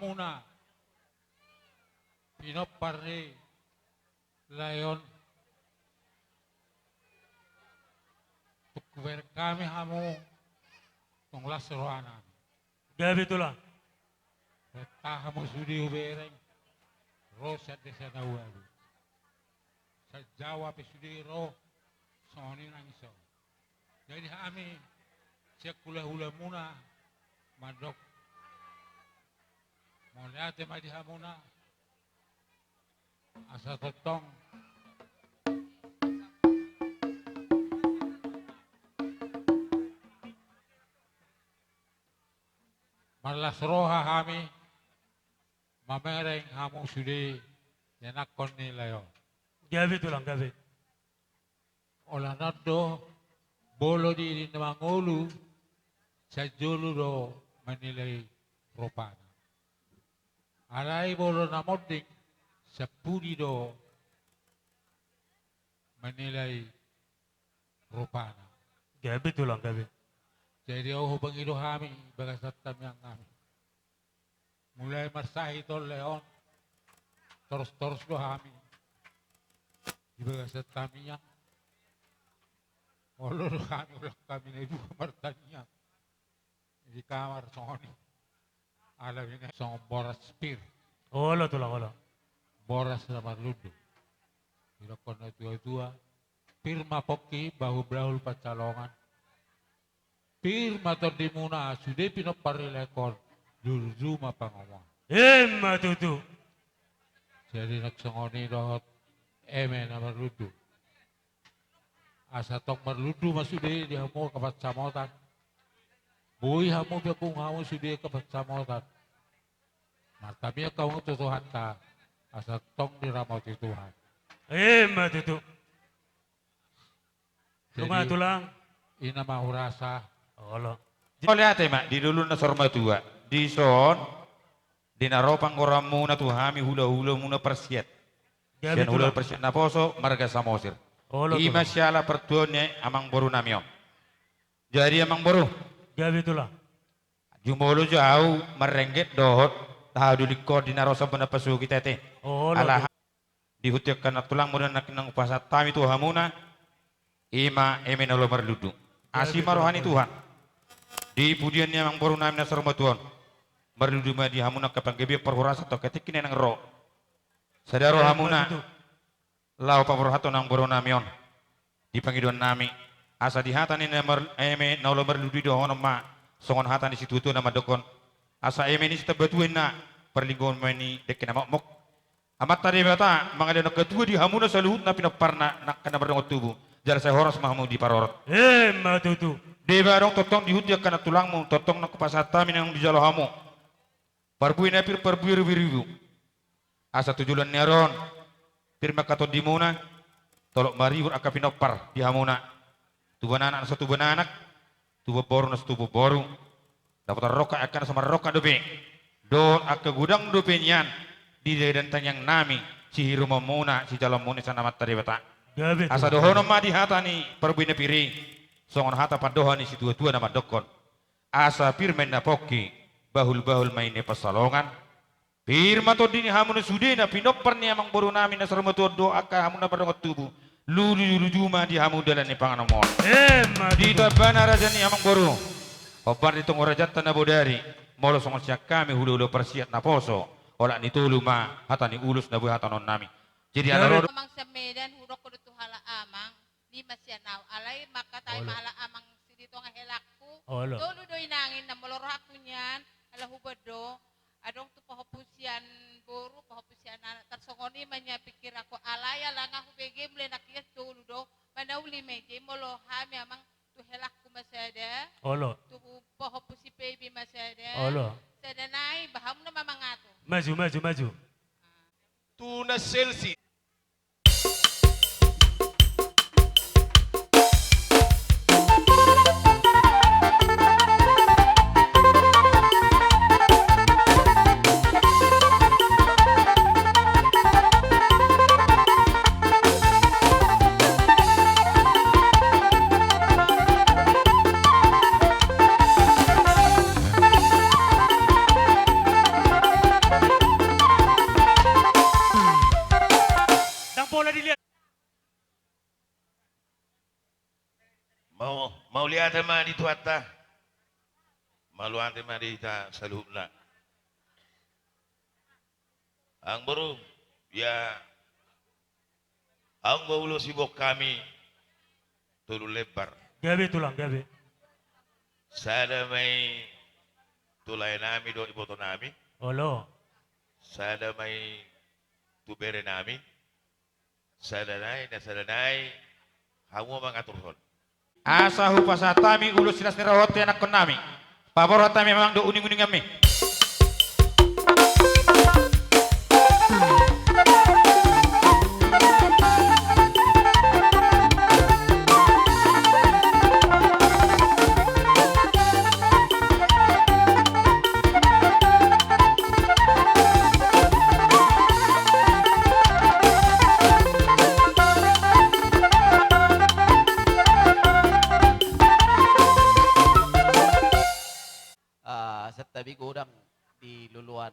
muna pinompar ni lae on. Tung hubereng hami hamu, tung las rohanami. Gabe tulang. Renta hamu sude hubereng, ro sian desa na ualu. Sian Jawa pe sude ro, songon i nang ison. Jadi hami sian hulahula muna mandok mauliate ma di hamuna. Asa tongtong marlas roha hami mamereng hamu sude ianakhon ni lae on. Gabe tulang, gabe. Holan on do, molo diri na mangolu, sian jolo do manilai rupana. Alai molo na monding, sian pudi do manilai rupana. Gabe tulang, gabe. Jadi on hupangido hami bagasan tangiang nami. Mulai marsahit on lae on, torus-torus do hami di bagasan tangiang. Olo do hami, holan hami na dua martangiang di kamar songon i. Alai songon boras pir. Olo tulang, olo. Boras na marlundu. Didokkon na tua-tua, pir ma pongki, bahul-bahul pansalongan. Pir ma tondimuna, sude pinompar ni lae on, luluju ma pangomoan. Emma tutu. Jadi nang songon i dohot eme na marlundu. Asa tong marlundu ma sude di hamu angka pansamotan. Boi hamu pe tung hamu sude angka pansamotan. Martangiang hamu tu Tuhanta, asa tong diramoti Tuhan. Emma tutu. Jadi, tulang, tulang. I na ma hurasa. Olo. Mauliate ma di dolok na saur matua. Dison, di na ro panggoranmuna tu hami hulahulamuna parsiat. Gabe tulang. Sian hula parsiat Naposo, marga Samosir. Olo, tulang. I ma siala partuaon ni amangborunami on. Jadi amangboru. Gabe tulang. Jumolo jo ahu marrengget dohot tahadulingkon di na ro sambana pasogit ate. Olo, tulang. Ala di huti angka na tulangmu do nangkin naeng hupasahat hami tu hamuna, i ma eme na olo marlundu. Asi ma roha ni Tuhan. Di pudian ni amangborunami na saur matua on, marlundu ma di hamuna angka panggabean parhorasan tu angka tingki na naeng ro. Sada roha muna laho paborhathon amangborunami on. Di pangidoannami, asa di hata ni na mar-, eme na olo marlundu i dohonon ma songon hata ni situatua na mandok on. Asa eme ni sitambatua inna, parlinggoman ma i di dengke na mokmok. Amanta Debata mangalehon angka tua di hamuna saluhutna pinomparna angka na mardongan tubu. Jala sai horas ma hamu diparorot. Emma tutu. Deba adong tongtong di huti angka na tulangmu, tongtong naeng hupasahat hami naung dijalo hamu. Parbue na pir, parbue ribu-ribu. Asa tu joloan ni ari on, pir ma angka tondimuna, tolop maribur angka pinompar di hamuna. Tubuan anak na so tubuan anak, tubuan boru na so tubuan boru. Dapotan rongkap angka na so marrongkap dope. Dohot angka godang dope nian di dalihan tangiangnami, sihirumonmuna, sijaloonmuna sian Amanta Debata. Gabe tulang. Asa dohonon ma di hata ni parbue na pir i, songon hata pandohan ni situatua na mandokkon. Asa pir ma inna pongki, bahul-bahul ma inna pansalongan. Pir ma tondi ni hamuna sude na pinompar ni amangborunami na saur matua on dohot angka hamuna na mardongan tubu. Lulululuju ma di hamu dalan ni pangomoan. Emma tutu. Di tambana raja ni amangboru, hombar di tonga rajanta na bodari, molo songon sian hami hulahula parsiat Naposo, olat ni tolu ma hata ni ulos na boi hataononnami. Jadi ala ro do. Amang sian Medan, hudokkon do tu halak amang. Nima sian ahu, alai mangkatai ma halak amang Silitonga helangku. Olo. Tolu do inang inna, molo rohangku nian, ala huboan do, adong tu pahompu sian boru, pahompu sian anak, tarsongon i ma nian pingkiranku, alai ala nga hubege mulai nangkin tolu do, mana uli ma i, jadi molo hami amang tu helangku ma sada, olo, tu pahompu si Pebi ma sada, olo, sada nai, ba hamuna ma mangatur. Maju, maju, maju. Tu na selsi. Mauliate ma di Tuhanta. Mauliate ma di hita saluhutna. Amangboru, ya, adong do ulos siboan hami tolu lembar. Gabe tulang, gabe. Sada ma i tu laenami dohot ibotonami. Olo. Sada ma i tu berenami. Sada nai, na sada nai, hamu ma mangaturhon. Asa hupasahat hami ulos silas ni roha tu ianakkonnami. Paborhat hami amang dohot uninguninganmi. Ah, santabi godang di loloan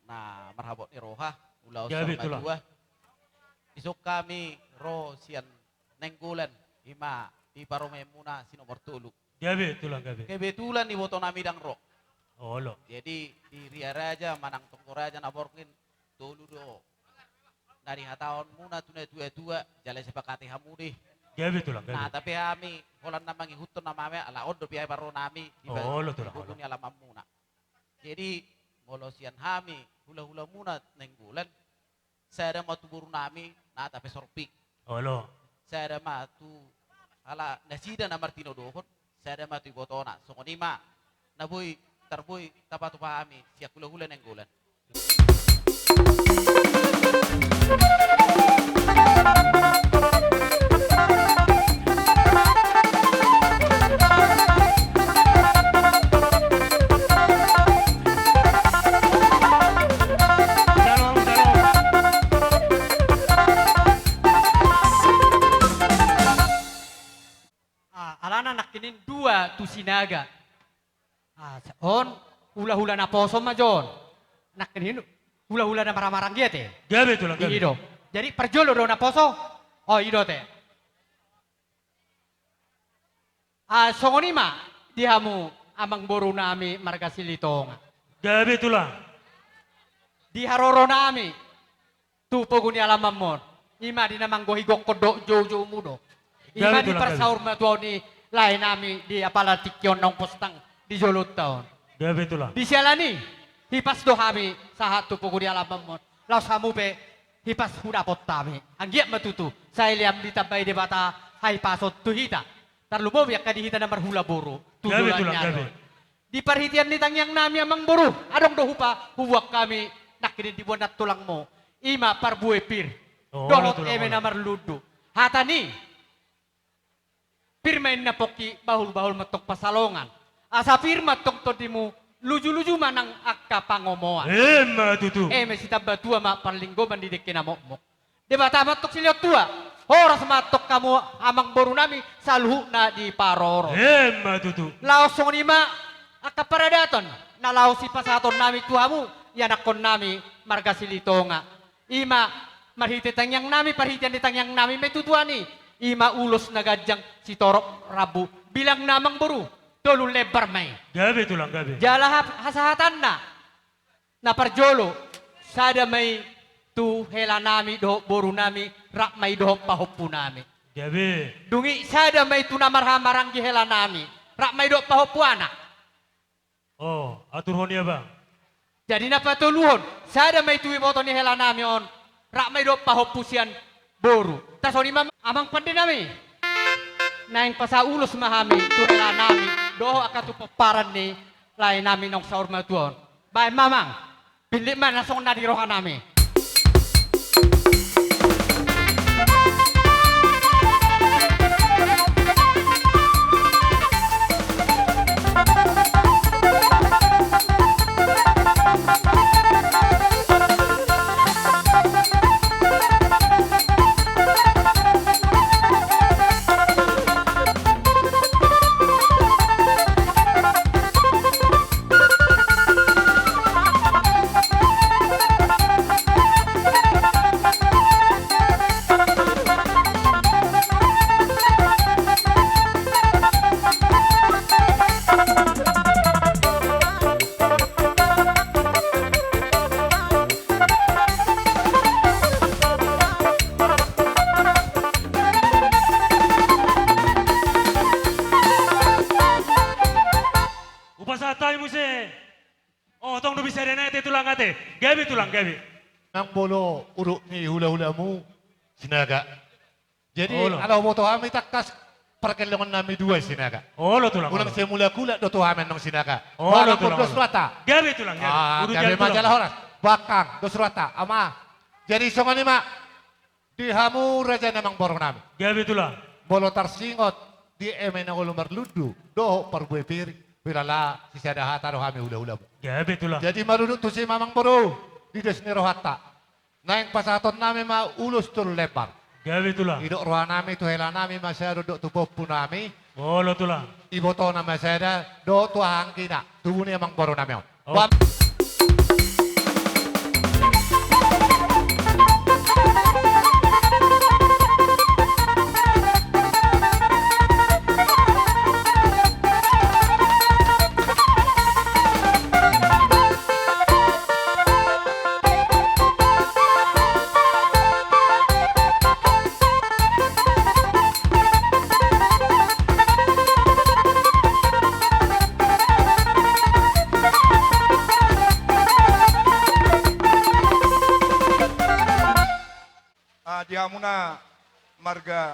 na marhabot ni roha, ulaon. Gabe tulang. Saur matua. Dison hami ro sian Nainggolan, ima di parumaenmuna si nomor tolu. Gabe tulang, gabe. Kebetulan ibotonami ndang ro. Olo. Jadi di Ria Raja manang Tonggo Raja na borngin, tolu do na dihataonmuna tu natuatua, jala disepakati hamu do i. Gabe tulang, gabe. Nah, tapi hami holan na mangihuthon nama hami, ala on dope i parronami di ba-, olo, tulang, di pogu ni alamanmuna. Jadi molo sian hami hulahulamuna Nainggolan, sada ma tu borunami na tape sorping. Olo. Sada ma tu ala nasida na martinodohon, sada ma tu ibotona. Songon i ma na boi, tarboi tapatupa hami sian hulahula Nainggolan. Ah, alana nangkining dua tu Sinaga. Ah, sa-, on, hulahula naposo ma jo on. Nangkining hulahula na marhahamaranggi ate. Gabe tulang, gabe. I do. Jadi parjolo do naposo. Oh, i do ate. Ah, songon i ma di hamu amangborunami marga Silitonga. Gabe tulang. Di haroronami tu pogu ni alamanmon, ima di na manggohi gokhon dohot joujoumu do. Ima di parsaurmatuaon ni laenami di apala tingki on naung pos tang di jolonta on. Gabe tulang. Di siala ni i, hipas do hami sahat tu pogu ni alamanmon. Laos hamu pe hipas hudapot hami. Anggiat ma tutu sai leam ditambai Debata hahipason tu hita. Tarlumobi angka di hita na marhula boru tu joloan ni ari on. Di parhitean ni tangiangnami amangboru, adong do hupa huboan hami nangkining di bona tulangmu. Ima parbue pir. Oh, dohot eme na marlundu. Hata ni, pir ma inna pongki, bahulbahul ma tong pansalongan. Asa pir ma tong tondimu, lujuluju ma nang angka pangomoan. Emma tutu. Eme sitambatua ma parlinggoman di dengke na mokmok. Debata ma tong silehon tua. Horas ma tong hamu amangborunami saluhutna di parorot. Emma tutu. Laos songon i ma angka paradaton na laho sipasahatonnami tu hamu ianakkonnami marga Silitonga. Ima marhite tangiangnami, parhitean ni tangiangnami ma i tu Tuhan i. Ima ulos na ganjang sitorop rambu. Bilangna amangboru, tolu lembar ma i. Gabe tulang, gabe. Jala ha-, hasahatanna. Na parjolo, sada ma i tu helanami dohot borunami, rap ma i dohot pahompunami. Gabe. Dung i sada ma i tu na marhahamaranggi helanami, rap ma i dohot pahompu anak. Oh, aturhon ia bang. Jadi na patoluhon, sada ma i tu iboto ni helanami on, rap ma i dohot pahompu sian boru. Tarsongon i ma amang pandenami. Naeng pasahat ulos ma hami tu helanami dohot angka tu pomparan ni laenami naung saur matua on. Baen ma amang. Pindik ma na songon na di rohanami. Pasahat hami muse. O, tong do bisa denai te tulang ate. Gabe tulang, gabe. Nang molo uruk ni hulahulamu Sinaga. Jadi, olo, ala huboto hami tangkas pargellengonnami dua i Sinaga. Olo tulang, unang olo, sai mulak-ulak do tu hami annon Sinaga. Olo tulang, dos rohanta. Gabe tulang, gabe. Ah, gabe ma jala horas. Bakang, dos rohanta. Ama. Jadi songon i ma. Di hamu raja ni amangborunami. Gabe tulang. Molo tarsingot di eme na olo marlundu dohot parbue piring, huilala sisada hata do hami hulahulamu. Gabe tulang. Jadi marudut tusi ma amangboru, di dos ni rohanta. Naeng pasahatonnami ma ulos tolu lembar. Gabe tulang. Didok rohanami tu helanami ma sada dohot tu pahompunami. Olo tulang. Ibotona ma sada dohot tu aha anggina, tubu ni amangborunami on. Oh. Ba- Ah, di hamuna marga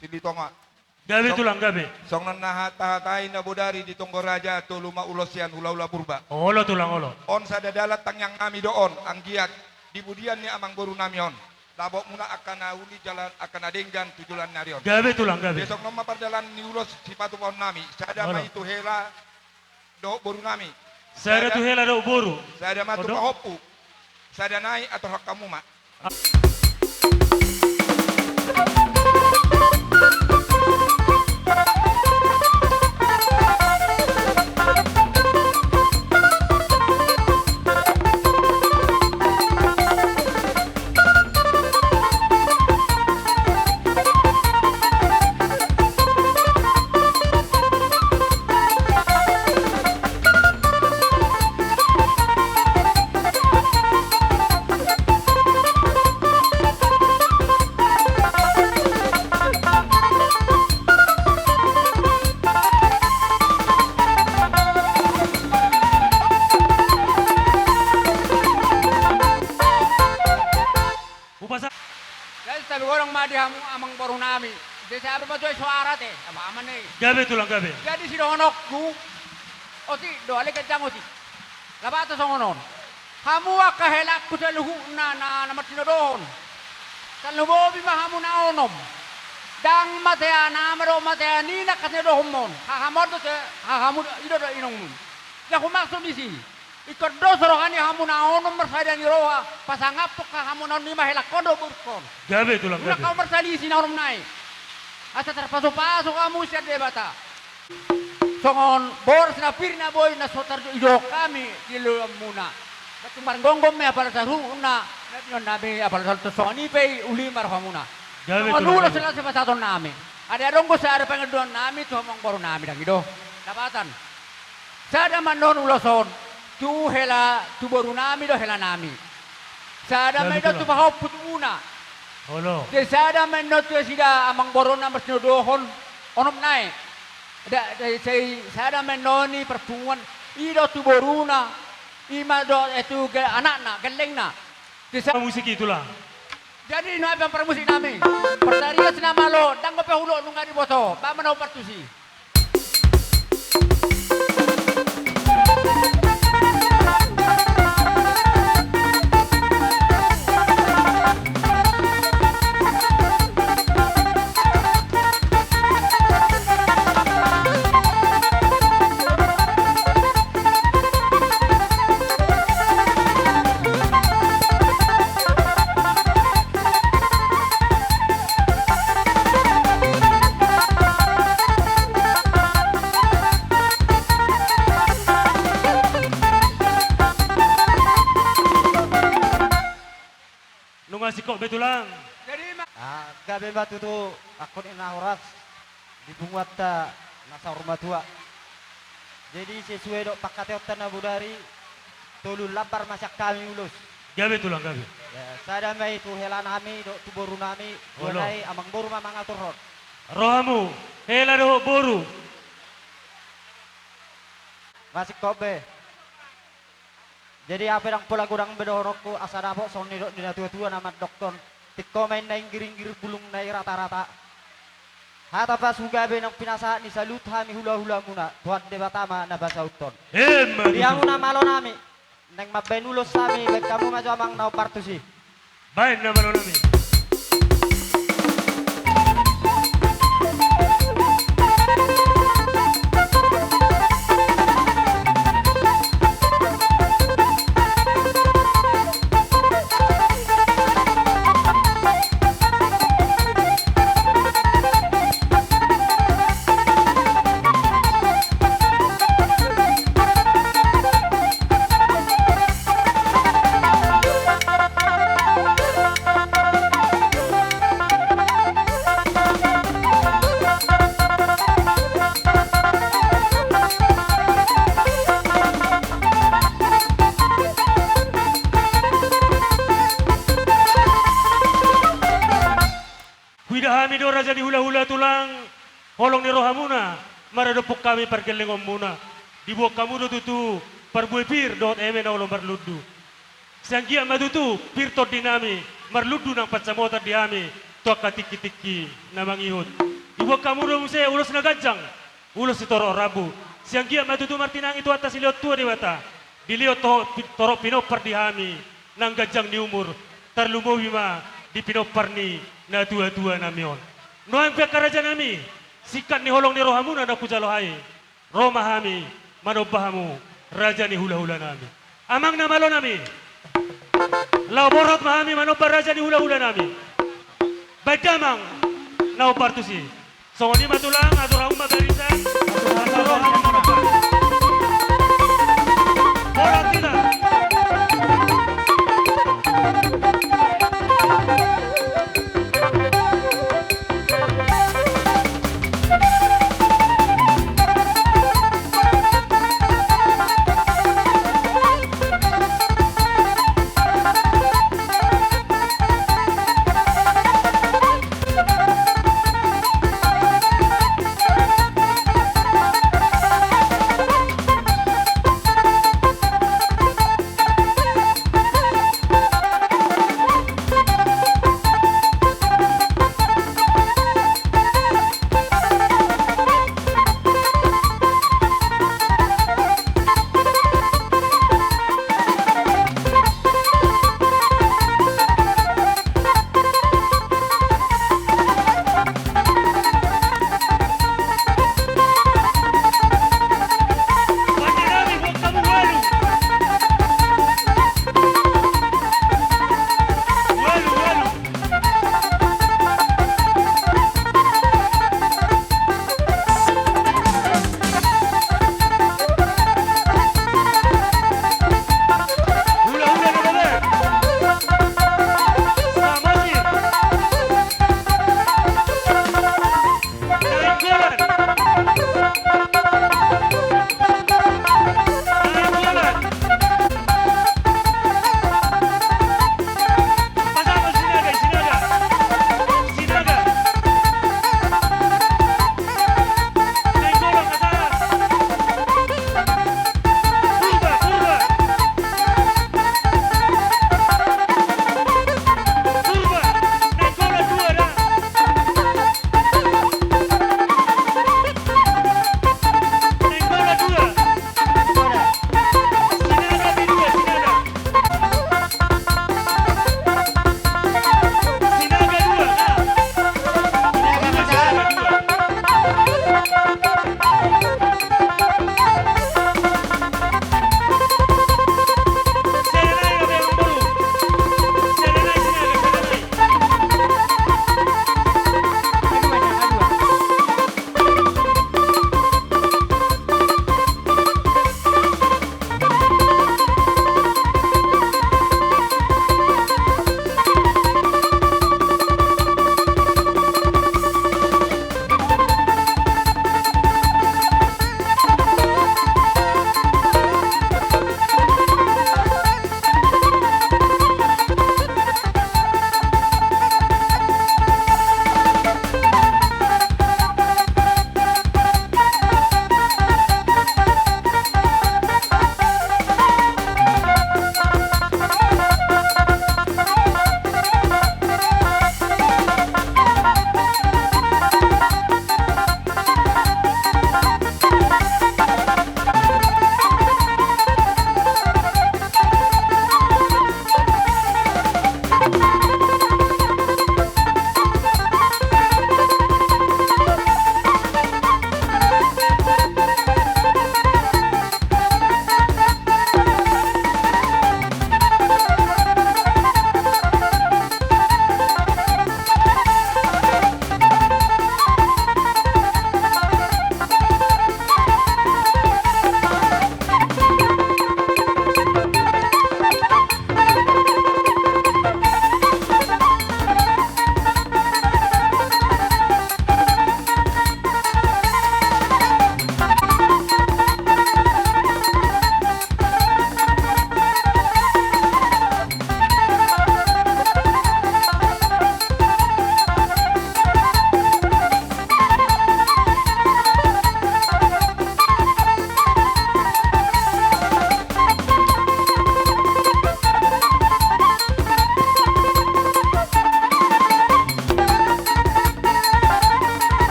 Silitonga. Gabe tulang, gabe. Songon na tahatai na bodari di tonggo raja, tolu ma ulos sian hulahula Purba. Olo tulang, olo. On sada dalan tangiangnami do on, anggiat di pudian ni amangborunami on, dapotmuna angka na uli jala angka na denggan tu joloan ni ari on. Gabe tulang, gabe. Songon on ma pardalan ni ulos sipatupaonnami, sada ma i tu hela dohot borunami. Sada tu hela dohot boru. Sada ma tu pahompu. Sada nai atorhon hamu ma. Jadi tabi godang ma di hamu amangborunami. Jadi sabar ma jo i soara te, apa aman i. Gabe tulang, gabe. Jadi sidohononku, otik do ale ganjang otik. Lapaton songon on. Hamu angka helangku saluhutna na, na marsinodohon. Tarlumobi ma hamu na onom. Ndang matean ama dohot matean ina angka sinodohonmon. Hahamu do te, hahamu do, i do do inongmon. Jadi humaksud disi. Ingkon dos roha ni hamu na onom marsada ni roha, pasangaphon hamu na onom i ma helangkon dohot borungkon. Gabe tulang, gabe. Unang hamu marsalisi na onom nai. Asa tarpasupasu hamu sian Debata. Songon boras na pir na boi na so tarjo idohon hami di loloanmuna. Ba tung margomgom ma i apala saluhutna, na pinanami apala saluhutna songon i pe i uli ma rohamuna. Gabe tulang, gabe. Songon ulos na sipasahatonnami. Adi adong do sada pangidoannami tu amangborunami, ndang i do. Lapaton. Sada ma annon ulos on tu hela, tu borunami dohot helanami. Sada ma i do tu pahompu tubuna. Olo. Jadi sada ma annon tu nasida amangboru na marsinodohon onom nai. Da, da, sai sada ma annon i parpunguan i do tu boruna, i ma do, eh, tu ga-, anakna, gellengna. Jadi sa- Musik i tulang. Jadi nuaeng parmusiknami. Partarias na malo, ndang dope huoloi nunga diboto, ba ma na hupartusi. Nunga singkop be tulang. Jadi ma- Ah, gabe ma tutu, angkup ni na horas di punguanta na saur matua. Jadi sesuai dohot pangkataionta na bodari, tolu lambar ma sian hami ulos. Gabe tulang, gabe. Ya, sada ma i tu helanami dohot tu borunami. Olo. Dua nai amangboru ma mangaturhon. Rohamu, hela dohot boru. Masingkop be. Jadi, ape ndang pola godang be dohononku, asa dapot songon nidok ni natuatua na mandokkon: Tingko ma inna inggir-inggir, bulungna i rata-rata. Hata pasupasu gabe naung pinasahat ni saluhut hami hulahulamuna, Tuhan Debata ma na pasauthon. Emma tutu. Di hamuna malonami, naeng mambahen ulos hami, bahen hamu ma jo amang na hombar tusi. Bahen na malonami. Huida hami do raja ni hulahula tulang, holong ni rohamuna maradophon hami pargellengonmuna. Diboan hamu do tutu parbue pir dohot eme na olo marlundu. Sai anggiat ma tutu pir tondinami marlundu nang pansamotan di hami tu angka tingkitingki na mangihut. Diboan hamu do muse ulos na ganjang, ulos sitorop rambu. Sai anggiat ma tutu martinangi Tuhanta silehon tua Debata, dilehon to-, pi-, torop pinompar di hami nang ganjang ni umur, tarlumobi ma di pinompar ni natuatuanami on. Nuaeng pe angka rajanami, singkat ni holong ni rohamuna na hujalo hami, ro ma hami manomba hamu raja ni hulahulanami. Amang na malonami, laho borhat ma hami manomba raja ni hulahulanami. Bahen damang na hombar tusi. Songon i ma tulang, atur hamu ma barisan. Atur hamu ma barisan. Borhat hita.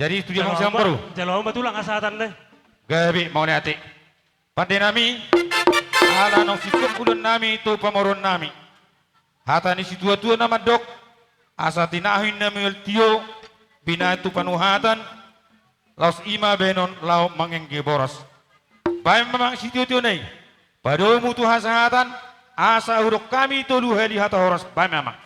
Jadi tu dia mangsiang baru. Jalo ma tulang hasahatan deh. Gabe mauliate. Pande nami, ala naung singkop ulaon nami tu pamoruon nami. Hata ni situatua na mandok, asa tinahi na mual tio, binahen tu panuhatan, laos i ma bahenon laho mangengge boras. Bahen ma amang sitiotiona i, padomu tu hasahatan, asa hudok hami tolu hali hata horas, bahen ma amang.